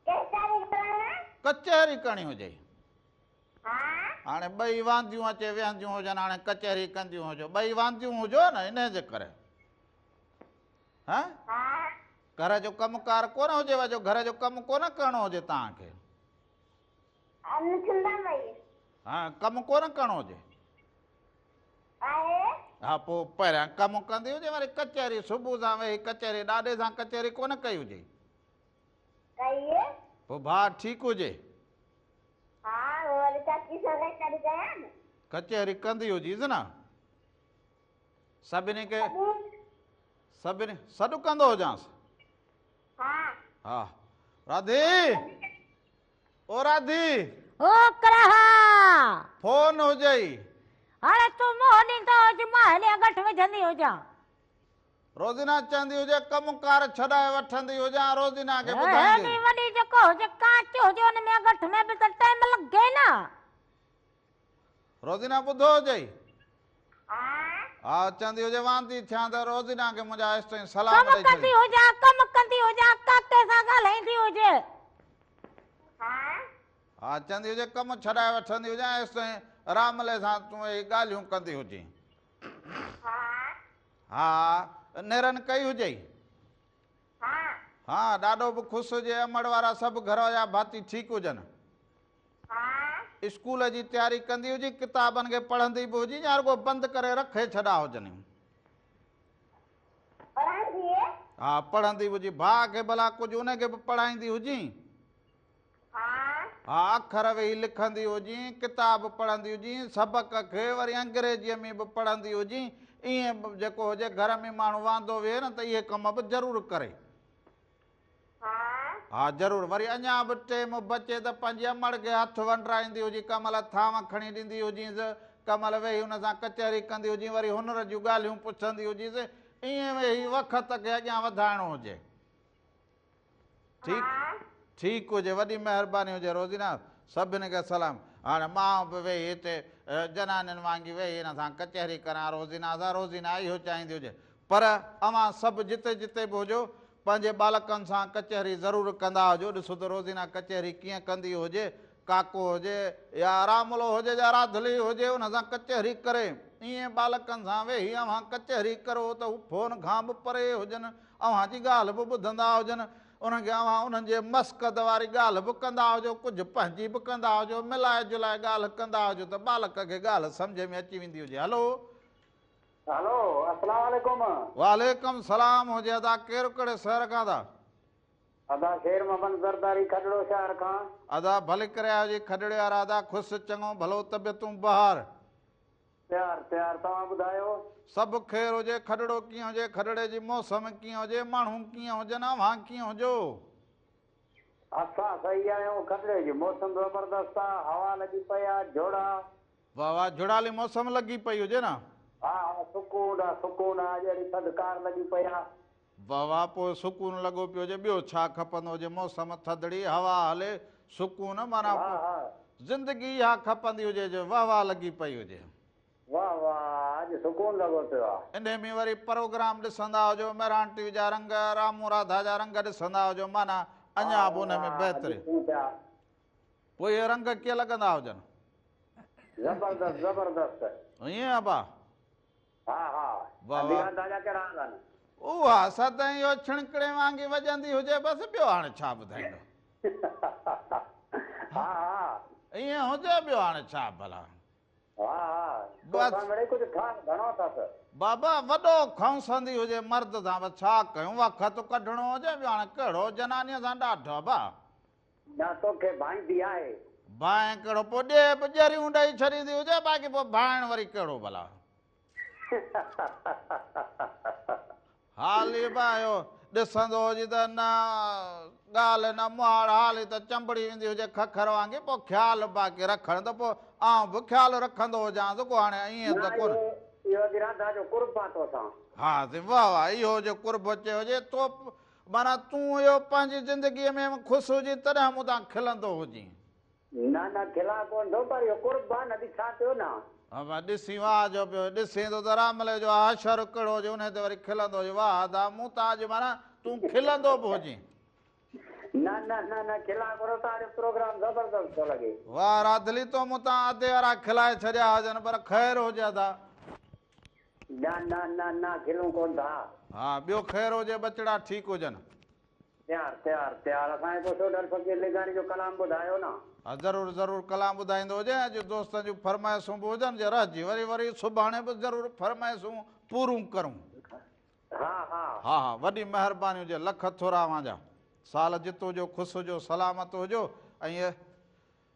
ڪچهري ڪرڻ؟ ڪچهري ڪرڻي هجئي. ها. هاڻي ٻئي وانديون اچي ويهنديون هجن هاڻي ڪچهري ڪنديون هجو ٻئي وانديون هجو نه انهي جي ڪري. ها؟ ها. گهر جو ڪم ڪار ڪونه هجيو جو گهر جو ڪم ڪونه ڪرڻو هجي توهان کي. نه ٿيندا ٻئي. ها ڪم ڪونه ڪرڻو هجي. آهي. ها پوء پهريان ڪم ڪندي هجي وري ڪچهري صبح سان ويهي ڪچهري ڏاڏي سان ڪچهري ڪونه ڪئي هجي. ڪئي. پوء ڀاء ٺيڪ هجي. कचहरी कयां न। कचहरी कंदी हुजीसि न? सभिनी खे सभिनी सॾु कंदो हुजांसि। हा। हा राधी, ओ राधी। ओ करहा। फोन हुजई। हाणे तूं मुंहुं ॾींदो हुज, मां हले अॻठ विझंदी हुजां। रोज़िना चवंदी हुजे कमु कार छॾाए वठंदी हुजां, रोज़िना खे ॿुधाईंदी। हेॾी वॾी जेको हुजे कांच हुजे, हुन में अॻठ में बि त टाइम लॻे न। रोज़िना ॿुधो हुजई? हा, चवंदी हुजे वांदी थियां त रोज़िना खे मुंहिंजा हेसि ताईं सलाम कमु ॾेई कंदी छॾी। हुजां, कमु कंदी हुजां, काके सां ॻाल्हाईंदी हुजे। हा, चवंदी हुजे कमु छॾाए वठंदी हुजां, हेसि ताईं रामले सां तूं इहे ॻाल्हियूं कंदी हुजी। हा, नेरन कई हुजई? हा, ॾाढो बि ख़ुशि हुजे, अमड़ वारा सभु घर जा भाती ठीकु हुजनि। स्कूल जी तयारी कंदी हुजी, किताबनि खे पढ़ंदी बि हुजी या रुॻो बंदि करे रखे छॾा हुजनि? हा, पढ़ंदी हुजी। भाउ खे भला कुझु उनखे बि पढ़ाईंदी हुजी? हा, अखर वेही लिखंदी हुजी, किताब पढ़ंदी हुजी, सबक खे वरी अंग्रेज़ीअ में बि पढ़ंदी हुजी। ईअं जेको हुजे घर में माण्हू वांदो वेहे न त इहे कम बि ज़रूरु करे। हा, ज़रूरु। वरी अञा बि टेम बचे त पंहिंजी अमड़ खे हथु वंडाईंदी हुजी, कंहिं महिल थांव खणी ॾींदी हुजींसि, कंहिं महिल वेही हुन सां कचहरी कंदी हुजी, वरी हुनर जूं ॻाल्हियूं पुछंदी हुजींसि। ईअं वेही वक़्त खे अॻियां वधाइणो हुजे। ठीकु ठीकु हुजे, वॾी महिरबानी हुजे रोज़िना, सभिनी खे सलाम। हाणे मां बि वेही हिते जनाननि वांगुरु वेही हिन सां कचहरी करां रोज़िना सां। रोज़िना इहो चाहींदी हुजे, पर अव्हां सभु जिते जिते बि हुजो पंहिंजे ॿालकनि सां कचहरी ज़रूरु कंदा हुजो। ॾिसो त रोज़िना कचहरी कीअं कंदी हुजे, काको हुजे या रामलो हुजे या राधली हुजे, उन सां कचहरी करे। ईअं ॿालकनि सां वेही अव्हां कचहरी करो त हू फोन खां बि परे हुजनि, अव्हांजी ॻाल्हि बि ॿुधंदा हुजनि, उन्हनि खे अव्हां उन्हनि जे मस्कद वारी ॻाल्हि बि कंदा हुजो, कुझु पंहिंजी बि कंदा हुजो, मिलाए जुलाए ॻाल्हि कंदा हुजो त ॿालक खे ॻाल्हि सम्झ में अची वेंदी हुजे। हलो हलो, अस्सलाम वालेकुम। वालेकुम सलाम हुजे। अदा केरु, कहिड़े शहर खां था? अदा शेर मोहम्मद ज़रदारी, खॾड़ो शहर खां। अदा भले करे आयो जी खॾड़े वारा। अदा ख़ुशि, चङो भलो, तबियतूं बहार? तयार तयार, तव्हां ॿुधायो? सभु ख़ैर हुजे। खॾड़ो कीअं हुजे, खॾड़े जी मौसम कीअं हुजे, माण्हू कीअं हुजनि, अव्हां कीअं हुजो? असां सही आहियूं। खॾड़े जी मौसम ज़बरदस्त आहे, हवा लॻी पई आहे, झोड़ा। वाह वाह, झुड़ाली मौसम लॻी पई हुजे न? हा हा, सुकून आहे, सुकून आहे, अहिड़ी थधकार लॻी पई आहे। वाह वाह, पोइ सुकून लॻो पियो हुजे, ॿियो छा खपंदो हुजे? मौसम थधड़ी, हवा हले, सुकून, माना ज़िंदगी इहा खपंदी हुजे जो वाह वाह लॻी पई हुजे। वाह वाह, अॼु सुकून लॻो पियो आहे। इन में वरी प्रोग्राम ॾिसंदा हुजो, मेहरान टीवी जा रंग, रामू राधा जा रंग ॾिसंदा हुजो, माना अञा बि हुन में बहितरीन। पोइ इहे रंग कीअं लॻंदा हुजनि? ज़बरदस्त ज़बरदस्त। ईअं अबा? हा हा। वाह वाह। राधा जा कहिड़ा हाल आहिनि? उहा सदाईं इहो छिणकड़े वांगुरु वॼंदी हुजे, बसि ॿियो हाणे छा ॿुधाईंदो? हा हा। ईअं हुजे, ॿियो हाणे छा भला? हा हा। बसि। कुझु घणो अथसि। बाबा वॾो खौंसंदी हुजे मर्द सां, बसि छा कयूं, वक़्तु कढिणो हुजे, ॿियो हाणे कहिड़ो जनानीअ सां ॾाढो अबा। न तोखे भाईंदी आहे। भांइ कहिड़ो, पोइ ॾे बि ॼरियूं ॾेई छॾींदी हुजे, बाक़ी पोइ भाइण वरी कहिड़ो भला? हाली भायो ॾिसंदो हुजे त न ॻाल्हि न मुहाड़, हाली त चंबड़ी वेंदी हुजे खखर वांगुरु, पोइ ख़्यालु बाक़ी रखणु त पोइ आउं बि ख़्यालु रखंदो हुजांसि को हाणे ईअं त कोन। इहो राधा जो कुर्ब आहे तोसां। हा वाह वाह, इहो जो कुर्ब अचे हुजे तो माना तूं इहो पंहिंजी ज़िंदगीअ में ख़ुशि हुजी तॾहिं मूं तां खिलंदो हुजी। न न, खिलां कोन थो, पर इहो कुर्ब आहे न, ॾिसां पियो न। हा ॾिसी वाह जो पियो ॾिसी थो त रामले जो हशर कहिड़ो हुजे, उन ते वरी खिलंदो हुजे। वाह अदा, मूं तां अॼु माना तूं खिलंदो बि हुजी। न न न न, खिलां कोन, तव्हांजो प्रोग्राम ज़बरदस्त थो लॻे। वाह राधली, तो मूं तां अधे वारा खिलाए छॾिया हुजनि, पर ख़ैर हुजे अदा। न न न न, खिलूं कोन था। हा, ॿियो ख़ैर हुजे, बचड़ा ठीकु हुजनि? तयार तयार तयार। असांखे पोइ सोढल फ़क़ीर लिगारी जो कलाम ॿुधायो न। हा ज़रूरु ज़रूरु कलाम ॿुधाईंदो हुजे। अॼु दोस्तनि जूं फरमाइशूं बि हुजनि, जे रहिजी वरी वरी सुभाणे बि ज़रूरु फरमाइशूं पूरूं करूं। हा हा। हा हा, वॾी महिरबानी हुजे, लख थोरा अव्हांजा। साल जित हुजो, ख़ुशि हुजो, सलामत हुजो। ऐं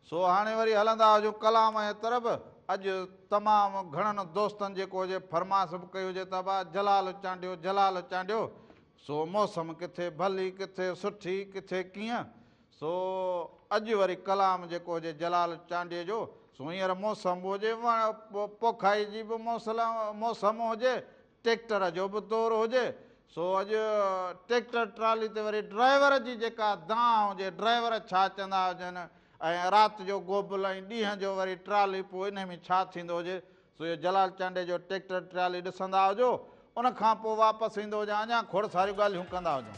سو هاڻي وري هلندا هجون ڪلام ۽ طرف. اڄ تمام گهڻن دوستن جيڪو هجي فرمائش به ڪئي هجي ته ابا جلال چانڊيو جلال چانڊيو. سو موسم ڪٿي ڀلي ڪٿي سٺي ڪٿي ڪيئن. سو اڄ وري ڪلام جيڪو هجي جلال چانڊيي جو. سو هينئر موسم به هجي وڻ پوکائي جي به موسم هجي ٽيڪٽر جو به دور هجي سو اڄ ٽيڪٽر ٽرالي تي وري ڊرائيور جي جيڪا دانهن هجي ڊرائيور ڇا چوندا هجن ۽ رات جو گوبل ۽ ڏينهن جو وري ٽرالي پوء انهي ۾ ڇا ٿيندو هجي سو اهو جلال چانڊيي جو ٽيڪٽر ٽرالي ڏسندا هجو ان کان پوء واپس ايندو هجان اڃا کوڙ ساريون ڳالهيون ڪندا هجون.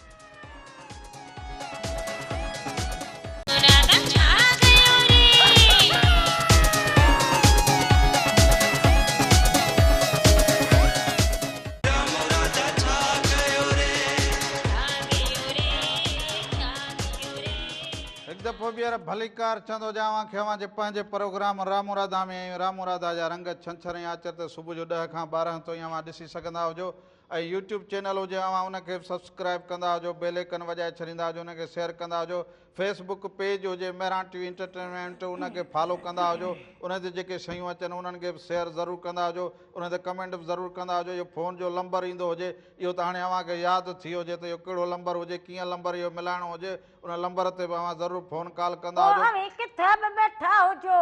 هڪ دفعو ٻيهر ڀليڪار چوندو هجان اوهان کي اوهان جي پنهنجي پروگرام رامو راڌا ۾ ۽ رامو راڌا جا رنگ ڇنڇر ۽ آچر تي صبح جو 10 کان 12 تائين اوهان ڏسي سگهندا هجو ۽ يوٽيوب چينل هجي اوهان ان کي به سبسڪرائيب ڪندا هجو بيل ايڪن وڄائي ڇڏيندا هجو ان کي شيئر ڪندا هجو فيس بڪ پيج هجي مهراڻ ٽي وي انٽرٽينمينٽ ان کي فالو ڪندا هجو ان تي جيڪي شيون اچن انهن کي به شيئر ضرور ڪندا هجو ان تي ڪمينٽ به ضرور ڪندا هجو اهو فون جو لمبر ايندو هجي اهو ته هاڻي اوهان کي ياد ٿي هجي ته اهو ڪهڙو لمبر هجي ڪيئن لمبر اهو ملائڻو هجي ان لمبر تي به اوهان ضرور فون ڪال ڪندا پوء هجو. اوهين ڪٿي به ويٺا هجو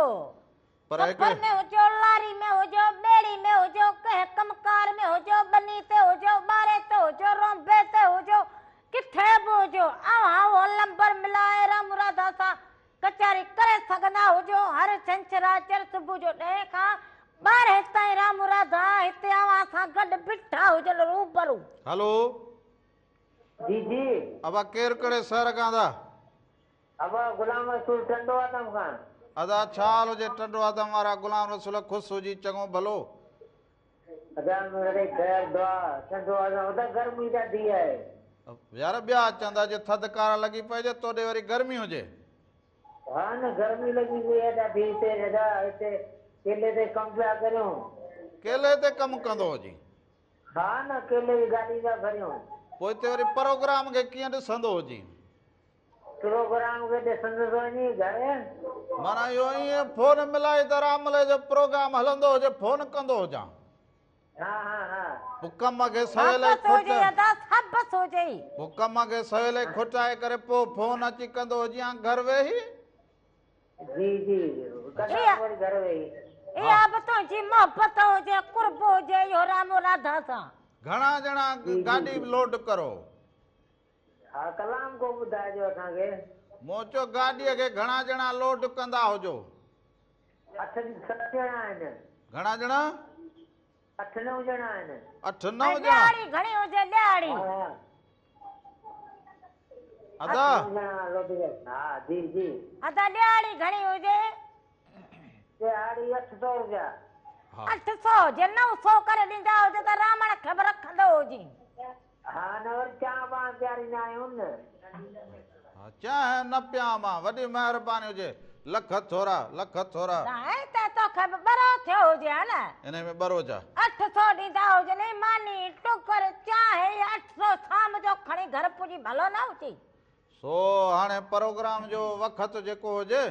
پر سفر ۾ هجو، لاري ۾ هجو، ٻيڙي ۾ هجو، ڪنهن ڪم ڪار ۾ هجو، ٻني تي هجو، ٻاري تي هجو، رونبي تي هجو، ڪٿي به هجو، اوهان اهو لمبر ملائي رام راڌا سان ڪچهري ڪري سگهندا هجو. هر ڇنڇر آچر صبح جو ڏهين کان ٻارهين تائين رام راڌا هتي اوهان سان گڏ بيٺا هجن روبرو. هلو. جي جي. ابا ڪير ڪهڙي شهر کان ٿا؟ ابا غلام رسول ٽنڊو آدم کان. ادا ڇا حال هجي ٽنڊو آدم وارا غلام رسول خوش هجي چڱو ڀلو. ادا مڙئي خير دعا ٽنڊو آدم ادا گرمي ڏاڍي آهي. يار ٻيا چوندا جي ٿڌڪار لڳي پئي هجي توڏي وري گرمي هجي. ها نه گرمي لڳي پئي آهي ڏاڍي هتي ادا هتي ڪيلي تي ڪم پيا ڪريون. ڪيلي تي ڪم ڪندو هجين. ها نه ڪيلي جي گاڏي پيا ڀريون. پوء هتي وري پروگرام کي ڪيئن ڏسندو هجين. پروگرام کي ڏسندس وڃي گهر. معنيٰ اهو ائين فون ملائي ته راملي جو پروگرام هلندو هجي فون ڪندو هجان. ها ها ها. پوء ڪم کي سويل ئي سابس کٽ. هجئي ادا سابس هجئي. پوء ڪم کي سويل ئي کٽائي ڪري پوء فون اچي ڪندو هجيان گهر ويهي. جي جي ڪندا وري گهر ويهي. اها به تنهنجي محبت هجي قرب هجي اهو رامو راڌا سان. گهڻا ڄڻا گاڏي لوڊ ڪرو. ها ڪلام ڪو ٻڌائجو اسان کي. مون چيو گاڏيء کي گهڻا ڄڻا لوڊ ڪندا هجو. اٺ ست ڄڻا آهن. گهڻا ڄڻا؟ اٺ نو ڄڻا آهن. اٺ نو ۽ ڄڻا. ڏهاڙي گهڻي هجي ڏهاڙي. ها ها. ادا. اٺ نو ڄڻا لوڊ ڪر. ها جي جي. ادا ڏهاڙي گهڻي هجي. ڏهاڙي 800 روپيا. ها. 800 جي 900 ڪري ڏيندا هجو ته رامڻ کي به رکندو هجين. ها نه وري چانهه پاڻ پياريندا آهيون نه. ها چانهه نه پيان مان وڏي مهرباني هجي لک ٿورا لک ٿورا. سائين ته توکي به ٻرو ٿيو هجي ها نه. انهي ۾ ٻرو ڇا. 800 ڏيندا هجنئي ماني ٽڪر چانهه يا 800 شام جو کڻي گهر پڄي ڀلو نه هجي. سو هاڻي پروگرام جو وقت جيڪو هجي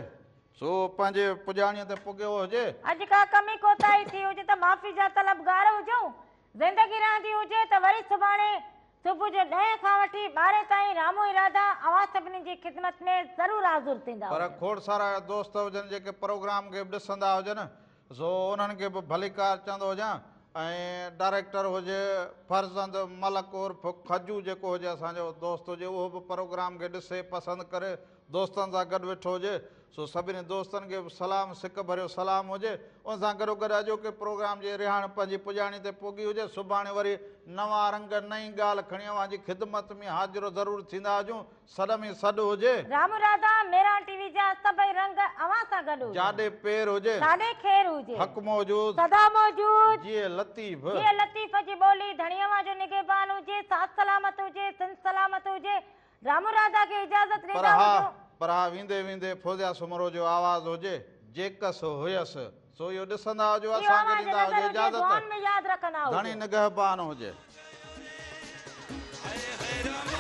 سو پنهنجي پڄاڻيء تي پڳيو هجي. اڄ ڪا ڪمي ڪوتاهي ٿي هجي ته معافي جا طلبگار هجون. زندگي رهندي هجي ته وري سڀاڻي صبح جو ڏهين کان وٺي ٻارهين تائين رامو ۽ راڌا اوهان سڀني جي خدمت ۾ ضرور حاضر ٿيندا پر هجن. کوڙ سارا دوست هجن جيڪي پروگرام کي به ڏسندا هجن سو انهن کي به ڀليڪار چوندو هجان ۽ ڊائريڪٽر هجي فرزند ملڪ عرف کجو جيڪو هجي اسان جو دوست هجي اهو به پروگرام کي ڏسي پسند ڪري دوستن سان گڏ ويٺو هجي سو سڀني دوستن کي به سلام سڪ ڀريو سلام هجي ان سان گڏو گڏ اڄوڪي پروگرام جي رهاڻ پنهنجي پڄاڻي تي پوڳي هجي سڀاڻي وري نوان رنگ نئين ڳالهه کڻي اوهان جي خدمت ۾ حاضر ضرور ٿيندا هجون سڏ ۾ سڏ هجي. رام راڌا ميران ٽي وي جا سڀئي رنگ اوهان سان گڏ هجن. جاڏي پير هجي. تاڏي خير هجي. حق موجود. سدا موجود. جيئي لطيف. جيئي لطيف جي ٻولي ڌڻي اوهان جو نگهبان هجي ساٿ سلامت هجي سنڌ سلامت هجي رام راڌا کي اجازت پر ڏيندا ها هجو. پر ها ويندي ويندي فوزيا سومرو جو آواز هجي جيڪس هيس سو اهو ڏسندا هجو اهو اسان کي اوهان جي ڏيندا نظر هجي هجي اجازت دعائن ۾ ياد رکندا ڌڻي هجو. نگهبان هجي. هي هي رام.